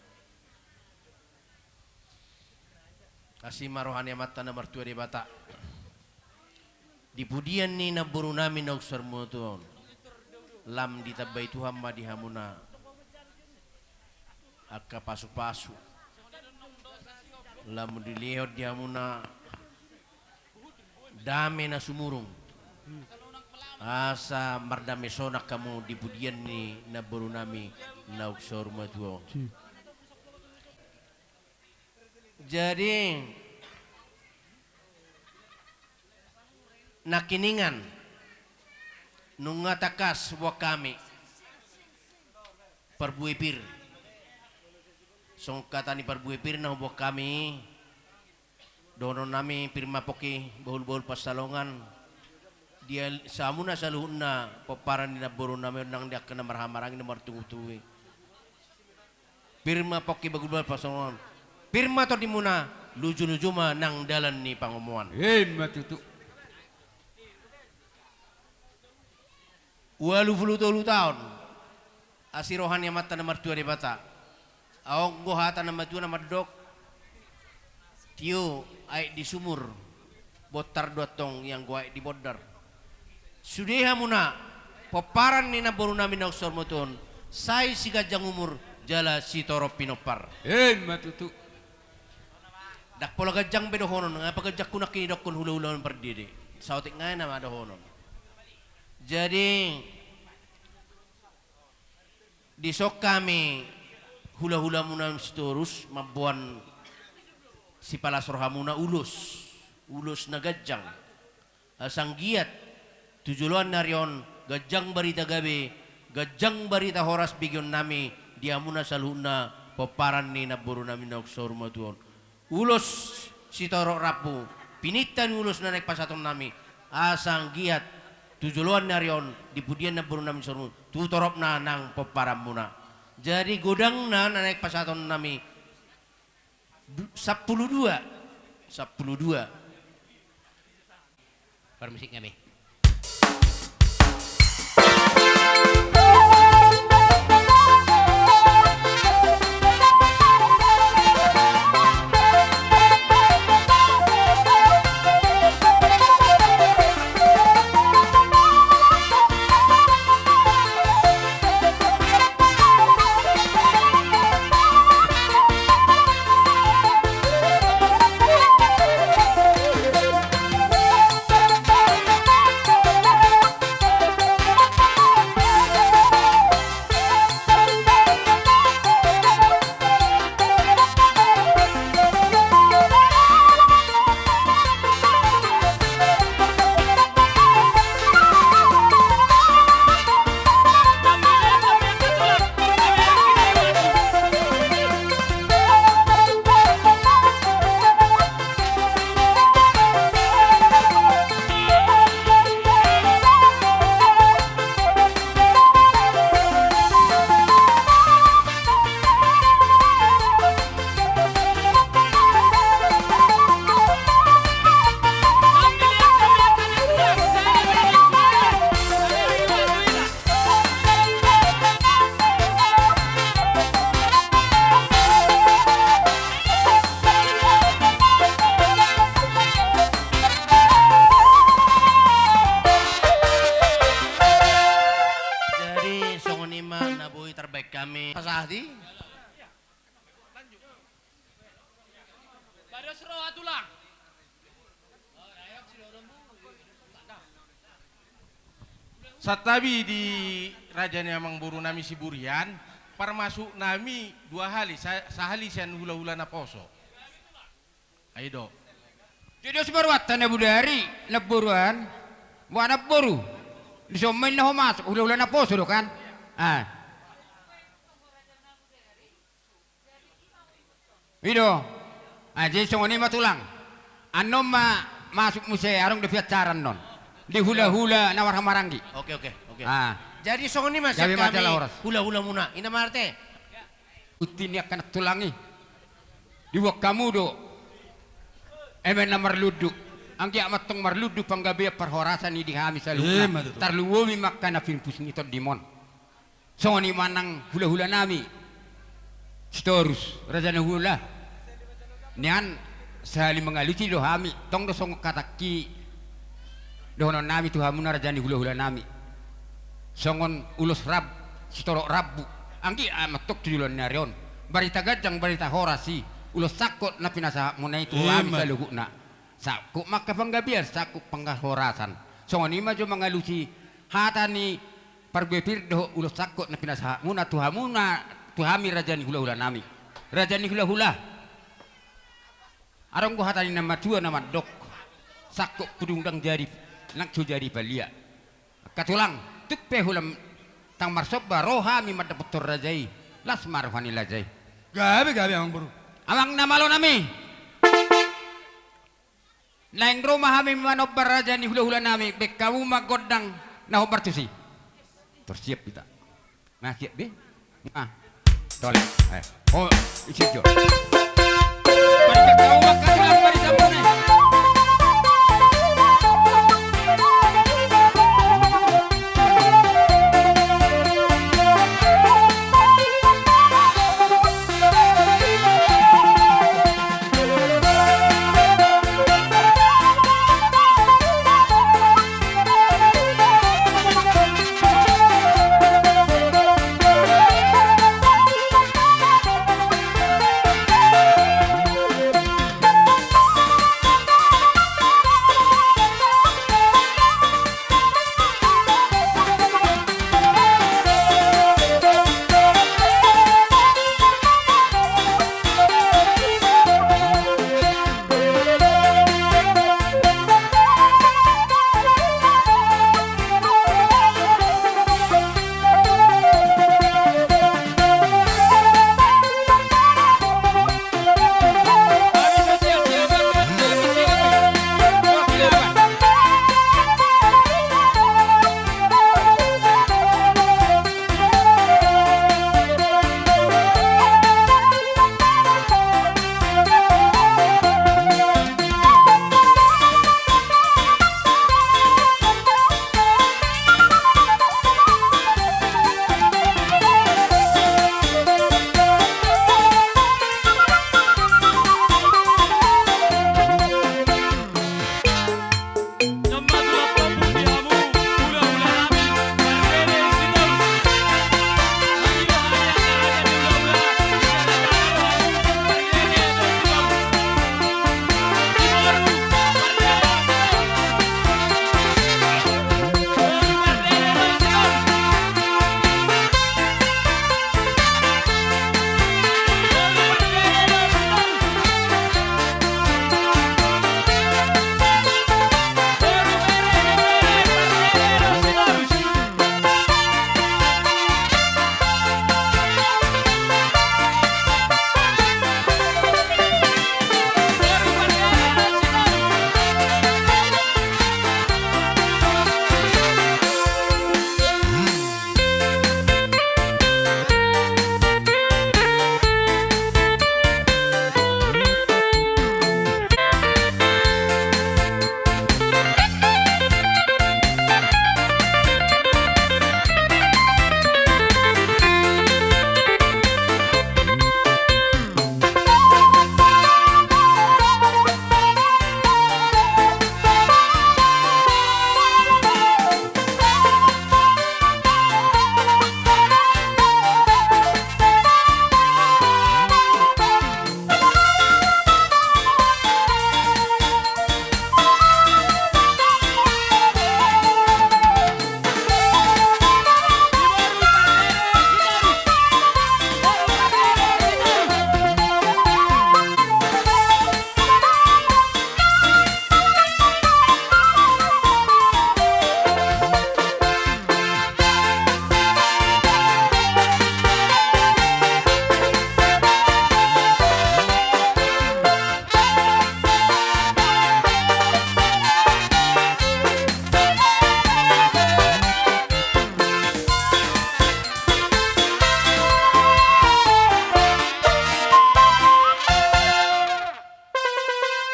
Asi ma roha ni Amanta na martua Debata. Di pudian ni namboru nami naung saur matua on, lam ditambai Tuhan ma di hamuna angka pasupasu, lam dilehon di hamuna Dame na sumurung. Asa mardame sonang hamu di pudian ni namboru nami naung saur matua on. Jadi, nangkiningan, nunga tangkas boan hami parbue pir. Songon hata ni parbue pir na huboan hami, dohonon nami pir ma pongki bahulbahul pansalongan, di hamuna saluhutna pomparan ni namboru nami on nang di angka na marhahamaranggi na martubutubu i. Pir ma pongki bahulbahul pansalongan. Pir ma tondimuna, lujuluju ma nang dalan ni pangomoan. Ima tutu. Ualu pulu tolu taon asi roha ni Amanta na martua Debata. Adong do hata na matua na mandok, tio aek di sumur, bontar do antong ianggo aek di bondar. Sude hamuna pomparan ni namboru nami naung saur matua on, sai siganjang umur jala sitorop pinompar. Ima tutu. Ndang pola ganjang be dohonon, nga pe ganjang hu nangkin didokkon hulahula on pardede. Saotik ngai nama dohonon. Jadi, dison hami hulahulamuna Sitorus mamboan sipalas rohamuna ulos, ulos na ganjang. Asa anggiat tu joloan ni ari on ganjang barita gabe, ganjang barita horas begeon nami di hamuna saluhutna pomparan ni namboru nami naung saur matua on. Ulos sitorop rambu, pininta ni ulos na naeng pasahaton nami, asa anggiat tu joloan ni ari on di pudian namboru nami saur matua on, tu toropna nang pomparanmuna. Jadi godangna na naeng pasahaton nami, du-, sampulu dua. Sampulu dua. Parmusik nami. Jadi songon i ma na boi tarbaen hami. Pasahat i. Bados roha tulang. Santabi di raja ni amangboru nami Siburian, parmasuk nami dua hali, sa-, sahali sian hulahula naposo. Ai do. Jadi sibaruanta na bodari, namboru an, boha namboru. Dison ma inna ho masuk, hulahula naposo do kan? Ah. I do. Ah, jadi songon i ma tulang. Annon ma masuk muse, adong dope acara annon. Di hulahula na marhahamaranggi. Oke, oke, oke. Ah. Jadi songon i ma sian hami hulahulamuna. Ina ma arte. Uti ni angka na tulang i. Diboan hamu do eme na marlundu. Anggiat ma antong marlundu panggabean parhorasan i di hami saluhutna. Ima tutu. Tarlumobi ma angka na pinimpus ni tondim on. Songon i ma nang hulahula nami Sitorus, raja ni hula. Nian sahali mangalusi do hami, tong do songon hatangki dohonon nami tu hamuna raja ni hulahula nami. Songon ulos rab-, sitorop rambu. Anggiat ma antong tu joloan ni ari on. Barita ganjang, barita horas i. Ulos sangkot na pinasahatmuna i tu hami saluhutna. Sangkut ma angka panggabean, sangkut panggabean horasan. Songon i ma jo mangalusi hata ni parbue pir dohot ulos sangkot na pinasahatmuna tu hamuna, tu hami raja ni hula-hula nami. Raja ni hula-hula. Adong do hata ni na matua na mandok, sangkot pudung ndang jadi, ndang so jadi paliat. Angka tulang, tung pe hula ndang marsomba, ro hami mandapothon raja i, las ma roha ni raja i. Gabe, gabe, amang boru. Amang na malo nami. Naeng ro ma hami manomba raja ni hula-hula nami, baen hamu ma gondang na hombar tusi. Torsiap hita. Na siap be? Ah. Tole. Eh. Oh, isi jo. Barisan kau makan tulang barisan mana?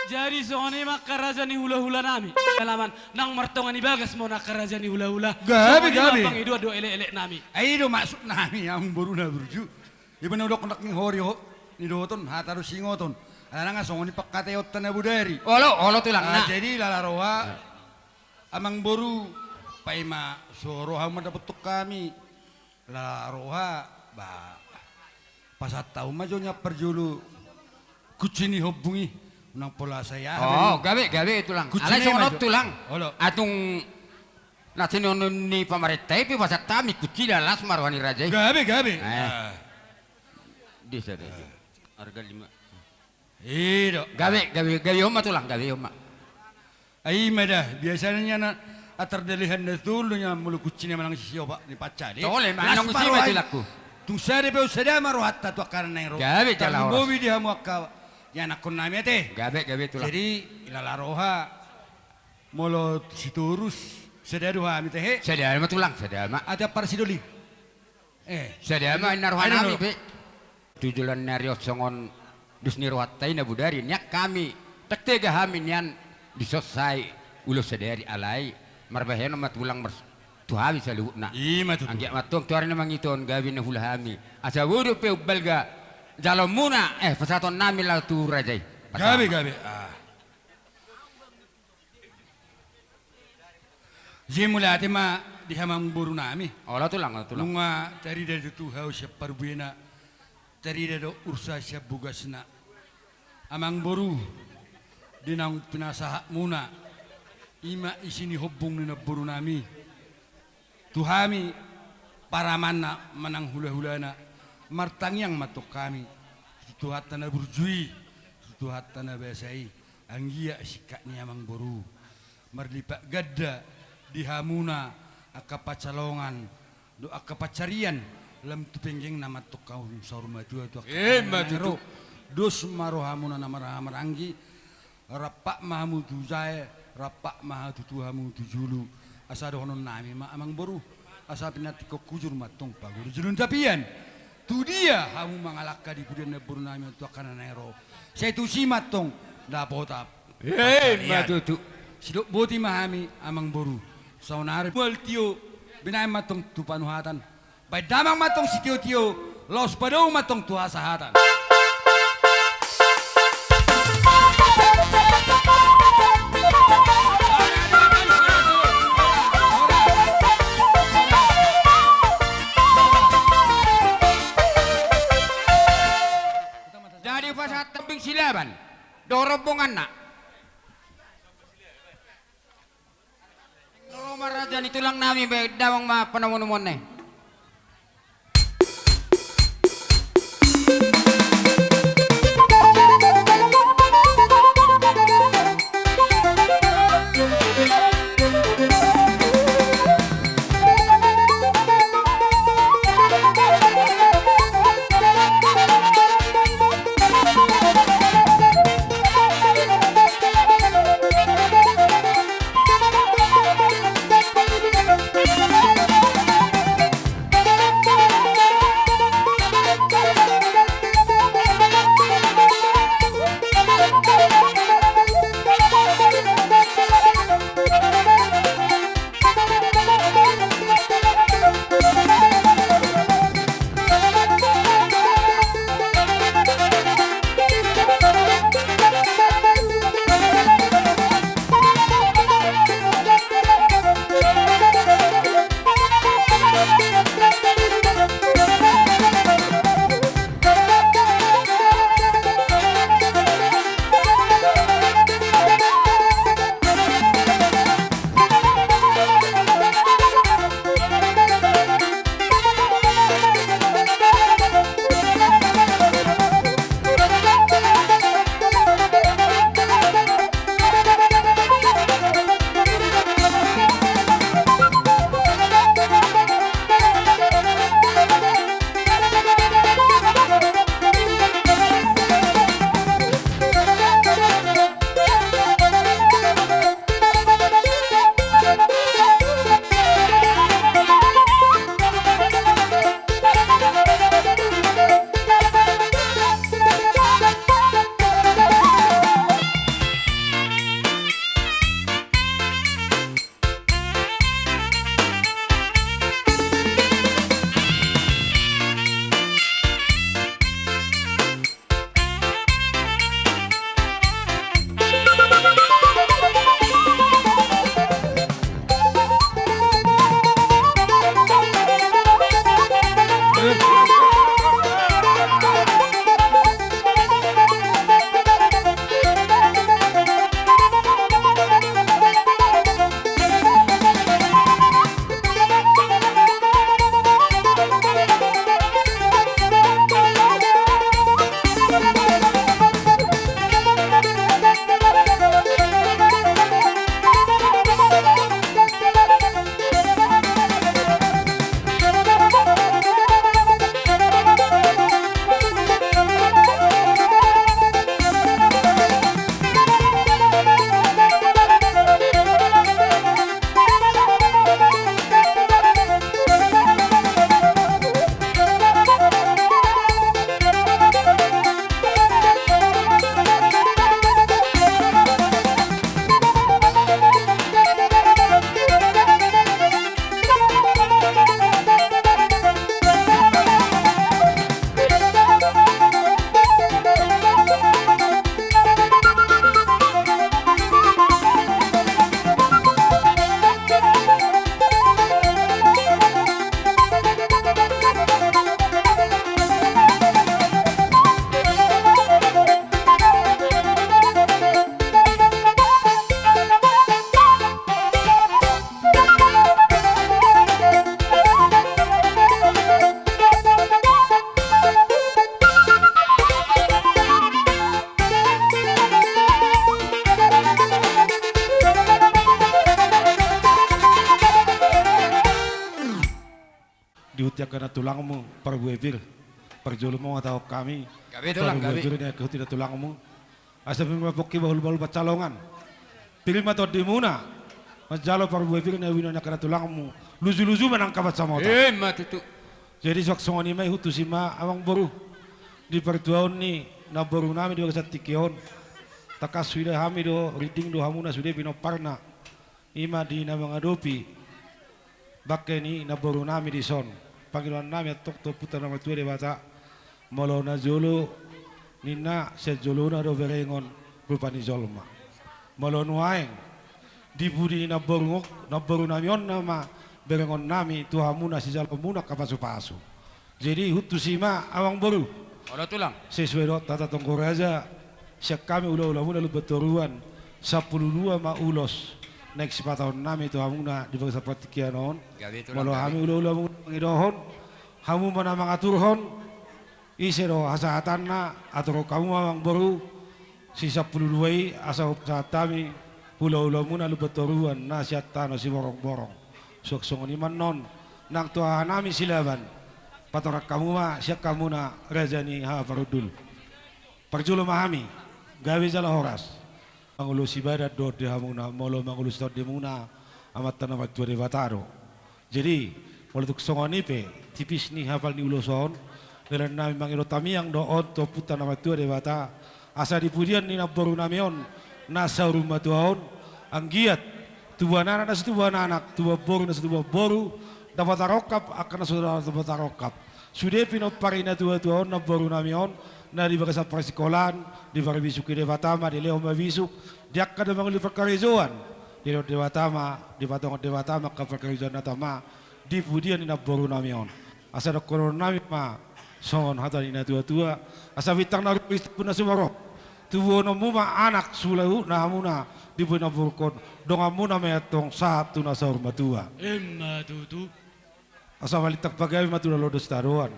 Jadi songon i ma angka raja ni hula-hula nami. Alaman nang martonga ni bagas ma on angka raja ni hula-hula. Gabe, gabe. Songon i ma pangidoan dohot elek-elek nami. Ai i do maksud nami, amang boru na burju. Iba na hudok nangkin hori ho, nidohoton hata do singoton. Alana nga songon i pangkataionta na bodari. Olo, olo tulang na. Jadi lala roha, amang boru, paima so ro hamu mandapothon hami. Lala roha, ba, pasahat hamu ma jo nian parjolo kunci ni hombung i. Nang pola saya. Oh, gabe, gabe, Tulang. Alai songon on, Tulang. Olo. Atung na tinonon ni pamarenta i pe pasahat hami, kunci las ma roha ni raja i. Gabe, gabe. Eh. Di sada. Harga lima. I do. Gabe, gabe, gabe on ma, Tulang, gabe on ma. Ai ima da, biasana na atar dalihan na tolu na molo kunci na manang sisiopat ni pancade. Tole ma, las ma roha i. Tung sada pe on sada ma rohanta tu angka na naeng ro. Gabe jala horas. Tarlumobi di hamu angka ianakkon nami ate. Gabe, gabe, Tulang. Jadi, ilala roha. Molo Sitorus, sada do hami tehe. Sada ma, Tulang, sada ma. Ate Ampara Sidoli. Eh. Sada ma inna roha nami pe. Tu joloan ni ari on songon dos ni rohanta i na bodari, nian hami, tega hami nian dison sai ulos sadari, alai marbahenon ma, Tulang, mars-, tu hami saluhutna. Ima tutu. Anggiat ma antong tu ari na mangihut on gabe na huula hami. Asa boi dope umbalga jaloonmuna, eh, pasahaton nami laho tu raja i. Gabe, gabe. Ah. Jadi mauliate ma di hamu amangboru nami. Olo, Tulang, olo, Tulang. Nunga tarida tutu hau sian parbuena, tarida do ursa sian bogasna. Amangboru, di naung pinasahatmuna, ima isi ni hombung ni namboru nami. Tu hami, paramanna manang hulahulana, martangiang ma antong hami tu Tuhanta na burju i, tu Tuhanta na basa i, anggiat singkat ni amangboru marlipat ganda di hamuna angka pansalongan dohot angka pansarian, lam tu penggengna ma antong hamu saur matua tu angka... Ima tutu. Dos ma rohamuna na marhahamaranggi, rampak ma hamu tu jae, rampak ma hatutu hamu tu julu, asa dohonon nami ma amangboru, asa pinantikhon hujur ma antong pagoru julu ni tapian. Tu dia hamu mangalangka di pudian ni namboru nami on tu angka na naeng ro, sai tusi ma antong dapotan. Ima tutu. Sidok boti ma hami amangboru. Saonari mual tio, binahen ma antong tu panuhatan. Baen damang ma antong sitiotio, laos padao ma antong tu hasahatan. Jadi pasahat Tombing Silaban dohot rombonganna. Ro ma raja ni tulang nami, baen damang ma panomunomuanna i. Tulangmu parbue pir. Parjolo ma hatahon hami. Gabe tulang, gabe. Parbue pir na ingkon hutanda tulangmu. Asa pir ma pongki bahul-bahul pansalongan. Pir ma tondimuna. Manjalo parbue pir na binoan ni angka na tulangmu. Luju-luju ma nang angka pansamota. Emma tutu. Jadi suang songon i ma i, hutusi ma amang boru. Di partuaon ni namboru nami di bagasan tingki on. Tangkas huida hami do, rinding do hamuna sude pinomparna. I ma di na mangadopi bangke ni namboru nami dison. Pangidoan nami antong tu Ompunta na martua Debata. Molo na jolo ninna, sian jolona do berengon rupa ni jolma. Molo nuaeng di pudi ni namboru, namboru nami on nama berengon nami tu hamuna, sijaloonmuna angka pasu-pasu. Jadi hutusi ma amang boru. Olo tulang. Sesuai dohot hata tonggo raja, sian hami hula-hulamuna Lumbantoruan, sampulu dua ma ulos naeng sipatahon nami tu hamuna di bagasan partingkian on. Gabe tulang, gabe. Molo hami hula-hulamuna mangidohon, hamu ma na mangaturhon, ise do hasahatanna, aturhon hamu ma amang boru, si sampulu dua i asa hupasahat hami hula-hulamuna Lumbantoruan na sian tano Siborongborong. Suang songon i ma annon nang tu hahanami Silaban. Patorang hamu ma sian hamuna raja ni haha parhundul. Parjolo ma hami, gabe jala horas. Mangulosi badan do di hamuna, molo mangulosi tondimuna Amanta na martua Debata do. Jadi molo tung songon i pe tipis ni hapal ni ulos on, dalan nami mangido tamiang do on tu Ompunta na martua Debata, asa di pudian ni namboru nami on na saur matua on, anggiat tubuan anak na so tubuan anak, tubuan boru na so tubuan boru, dapot tarongkap angka na so dapot tarongkap. Sude pinompar ni natua-tua on namboru nami on, na di bagasan parsikolaan, diparbisuki Debata ma, dilehon ma bisuk, di angka na mangolu parkarejoan, dilehon Debata ma, dipatongon Debata ma angka parkarejoan na tama di pudian ni namboru nami on. Asa dohonon nami ma songon hata ni natua-tua, asa bintang na rumiris tubu na sumorop, tubuhononmu ma anak suhut na hamuna di pudi ni namborungkon, donganmuna ma i antong sahat tu na saur matua. Emma tutu. Asa balintang pagabe ma tu na londo sitadoan.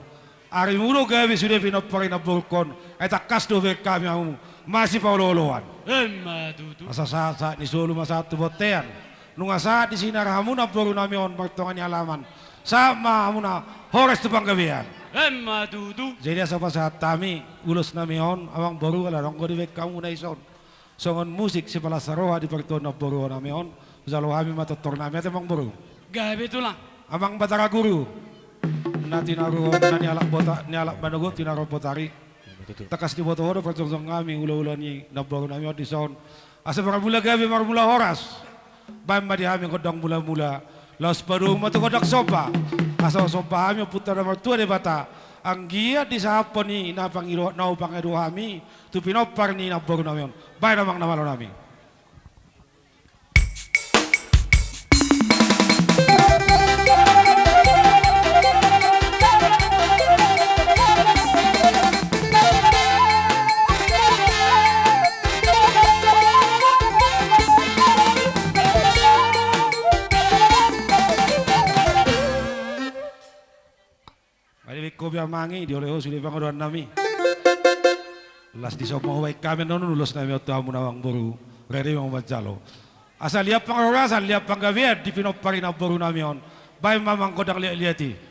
Arimu do gabe sude pinompar ni namborungkon, ai tangkas do bereng hami hamu masipaolo-oloan. Emma tutu. Asa sahat-sahat ni solu ma sahat tu bontean. Nunga sahat di sinar hamu namboru nami on martonga ni alaman, sahat ma hamuna horas tu panggabean. Emma tutu. Jadi asa pasahat hami ulos nami on amang boru, ala adong do dibaen hamu na dison. Songon musik sipalas roha di partuaon namboru nami on, hujalo hami ma tortor nami, ate amang boru. Gabe tulang. Amang Batara Guru, na tinaruhon na nialap bota-, nialap manogot tinaruhon botari. Tangkas diboto ho do parjongjong nami hula-hula ni namboru nami on dison. Asa marmula gabe marmula horas. Baen ma di hami gondang mula-mula, laos padomu ma tu gondang somba. Asa somba hami Ompunta na martua Debata, anggiat disahaphon i na pangido, na hupangido hami tu pinompar ni namboru nami on. Baen amang na malo nami. Mari baen kopi amang i, dioloi ho sude pangidoan nami. Las dison ma hubaen hami annon ulos nami on tu hamu amang boru. Rade ma hamu manjalo. Asa liat panghorasan, liat panggabean di pinompar ni namboru nami on. Baen ma amang gondang liat-liat i.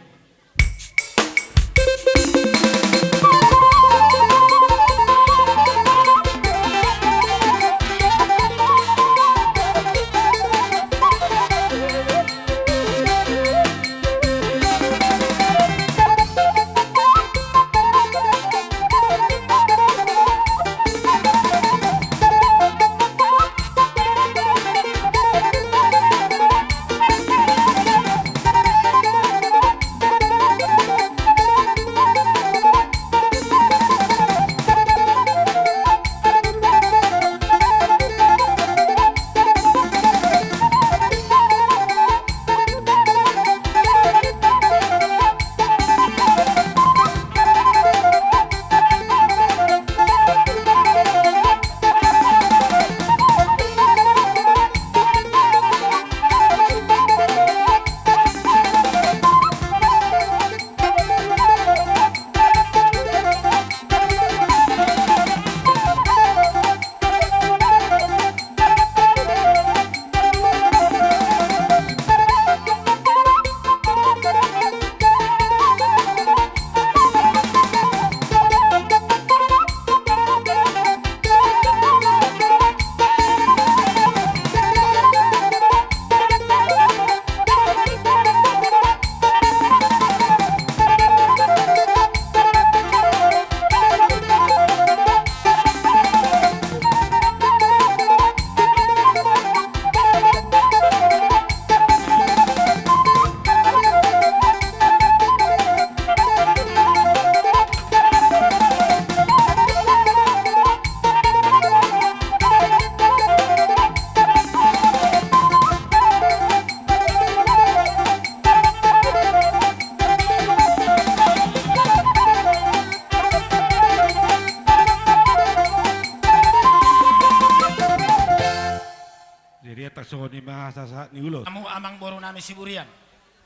Ni ulos. Hamu amangboru nami Siburian.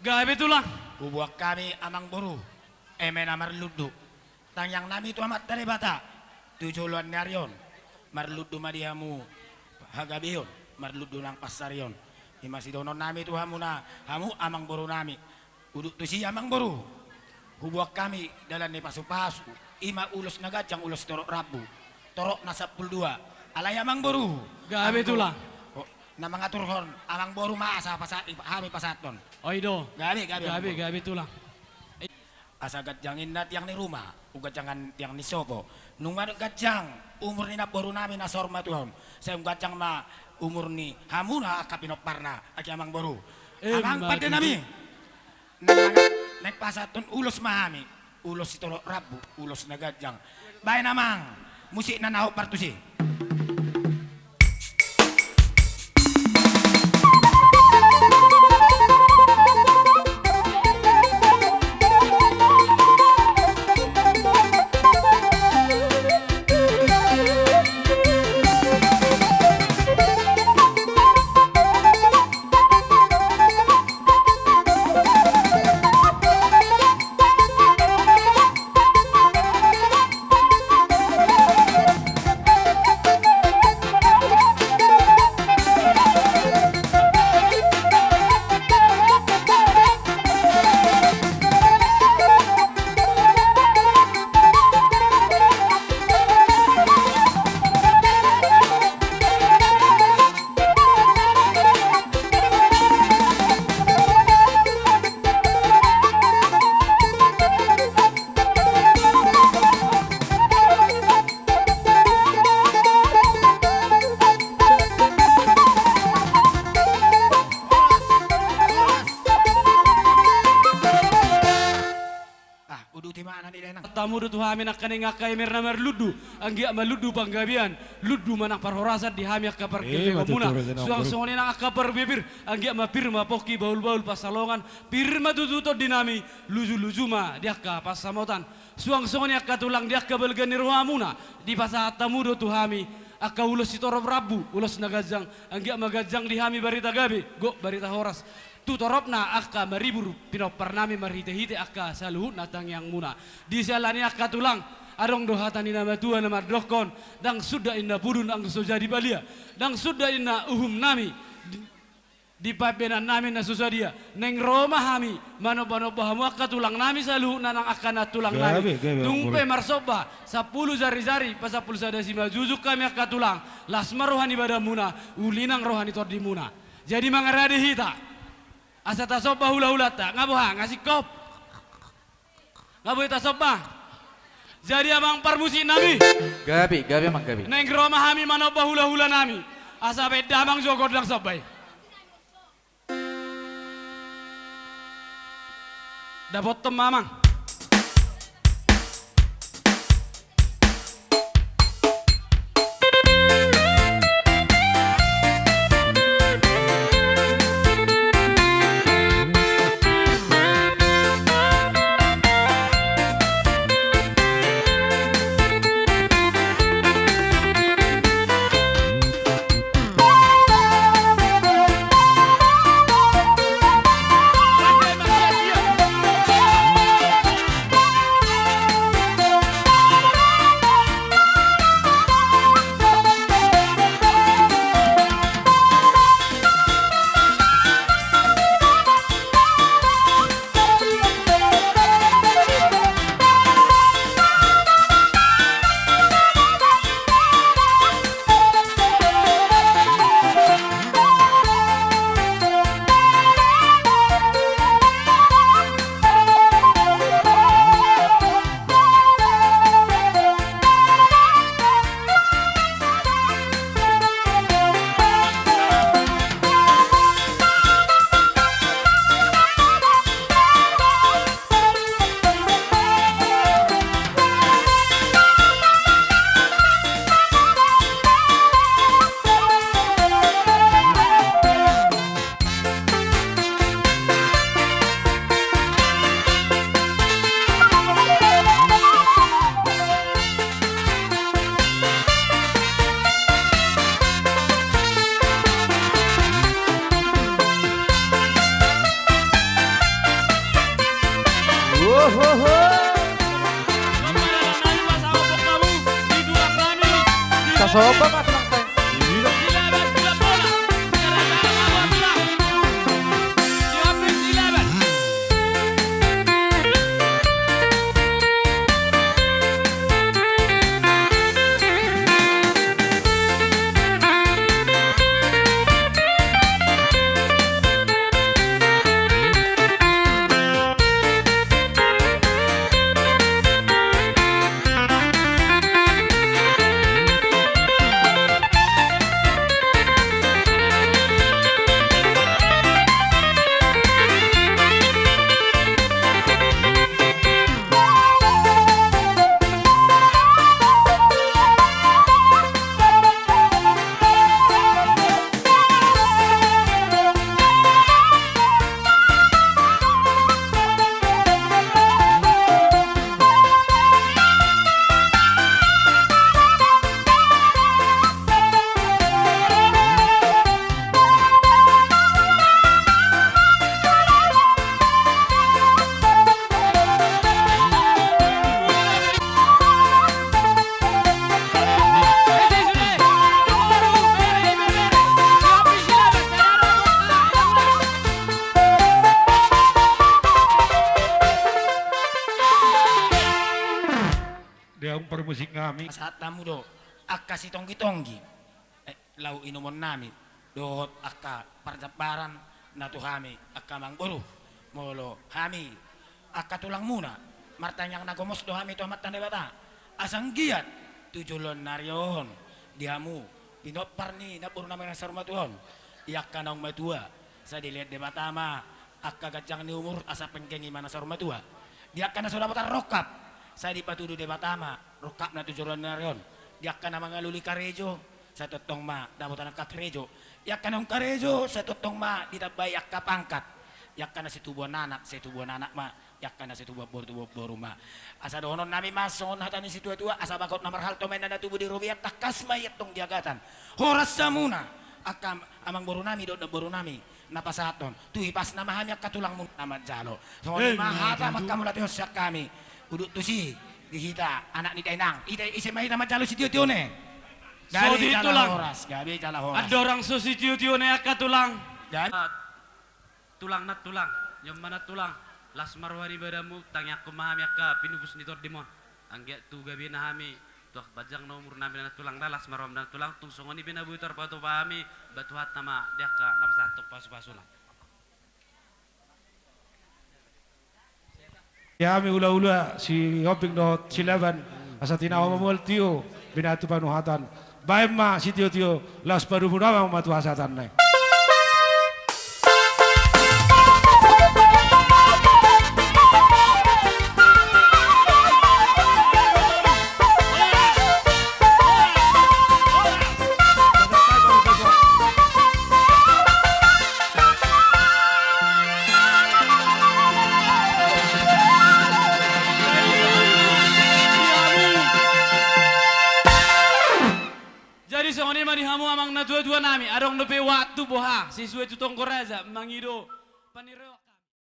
Gabe tulang. Huboan hami amangboru eme na marlundu tangiang nami tu Amanta Debata tu joloan ni ari on. Marlundu ma di hamu hagabeon, marlundu nang pansarion. I ma sidohonon nami tu hamuna, hamu amangboru nami. Udut tusi amangboru, huboan hami dalan ni pasupasu, i ma ulos na ganjang, ulos sitorop rambu, toropna sampulu dua. Alai amangboru, gabe tulang. Oh, na mangaturhon amangboru ma asa pasa-, hami pasahathon. Oi do. Gabe, gabe, gabe amangboru. Gabe tulang. Asa ganjang ninna tiang ni ruma, umganjang tiang ni sopo. Nunga ganjang umur ni namboru nami na saur matua on, sai umganjang ma umur ni hamuna angka pinomparna, ate amangboru. Emma tutu. Amang pande nami. Naeng, naeng pasahathon ulos ma hami, ulos sitorop rambu, ulos na ganjang. Baen amang, musikna na hombar tusi. Ah, uduti ma na nilai nang. Tamu do tu hami nangkaning angka emer na marlundu, anggiat ma lundu panggabean, lundu ma nang parhorasan di hami angka pargellengonmuna. Suang songon i nang angka parbebir, anggiat ma pir ma pongki, bahulbahul pansalongan, pir ma tutu tondi nami, lujuluju ma di angka pansamotan. Suang songon i angka tulang di angka balga ni rohamuna, dipasahat hamu do tu hami angka ulos sitorop rambu, ulos na ganjang, anggiat ma ganjang di hami barita gabe, gok barita horas. Tu toropna angka maribur pinompar nami marhitehite angka saluhutna tangiangmuna. Di siala ni i angka tulang, adong do hata ni na matua na mandokkon, ndang suda inna pudun anggo so jadi balia, ndang suda inna uhum nami di, di pambahenan nami na so sadia. Naeng ro ma hami manombanomba hamu angka tulang nami saluhutna nang angka nantulang nami. Gabe, gabe, tung pe marsomba sampulu jarijari, pasampulu sada simanjujung hami angka tulang, las ma roha ni badanmuna, uli nang roha ni tondimuna. Jadi mangarade hita asa tasomba hulahulanta, nga boha, nga singkop? Nga boi tasomba. Jadi amang parmusik nami. Gabe, gabe amang, gabe. Naeng ro ma hami manomba hulahula nami, asa baen damang jo gondang somba i. Dapothon ma amang. Coba, Mas, langsung. Iya. Silaban, silaban bola. Gara-gara apa, bola? Siapa silaban? Dia umpar musik nami. Sahat hamu do angka sitonggi-tonggi, eh, laho inumon nami dohot angka parjambaran na tu hami angka amangboru. Molo hami angka tulangmuna martangiang na gomos do hami tu Amanta Debata, asa anggiat tu joloan ni ari on di hamu pinompar ni namboru nami na saur matua on, di angka naung matua sai dilehon Debata ma angka ganjang ni umur asa penggeng i ma na saur matua. Di angka na so dapotan rongkap sai dipatudu Debata ma rongkapna tu joloan ni ari on. Di angka na mangalului karejo sai tongtong ma dapotan angka karejo. Di angka naung karejo sai tongtong ma ditambai angka pangkat. Di angka na situbuan anak sai tubuan anak ma. Di angka na situbuan boru tubuan boru ma. Asa dohonon nami ma songon hata ni situa-tua, asa bagot na marhalto ma inna na tubu di robean, tangkas ma i antong di agatan. Horas hamuna angka amangboru nami dohot namboru nami na pasahathon. Tu hipasna ma hami angka tulangmuna na manjalo. Songon i ma hata ma angka mauliate on sian hami. Udut tusi di hita anak ni dainang. Ise ma hita manjalo sitio-tio on? Gabe jala horas, gabe jala horas. Andorang so sitio-tio on angka tulang. Gabe. Tulang nantulang, ni on ma nantulang, las ma roha ni badanmu, tangiangkon ma hami angka pinubus ni tondim on. Anggiat tu gabena hami, tu angka panjang na umur nami nantulang, las ma roham nantulang, tung songon i pe na boi tarpatupa hami, ba Tuhanta ma di angka na pasahathon pasu-pasuna. Ia hami hula-hula Sihombing dohot Silaban, asa tinahu ma mual tio, binahen tu panuhatan. Bahen ma sitio-tio, laos padomu damang ma tu hasahatanna i. Jadi songon i ma di hamu amang na tua-tua nami, adong dope waktu boha sisue tu tonggo raja mangido panireo.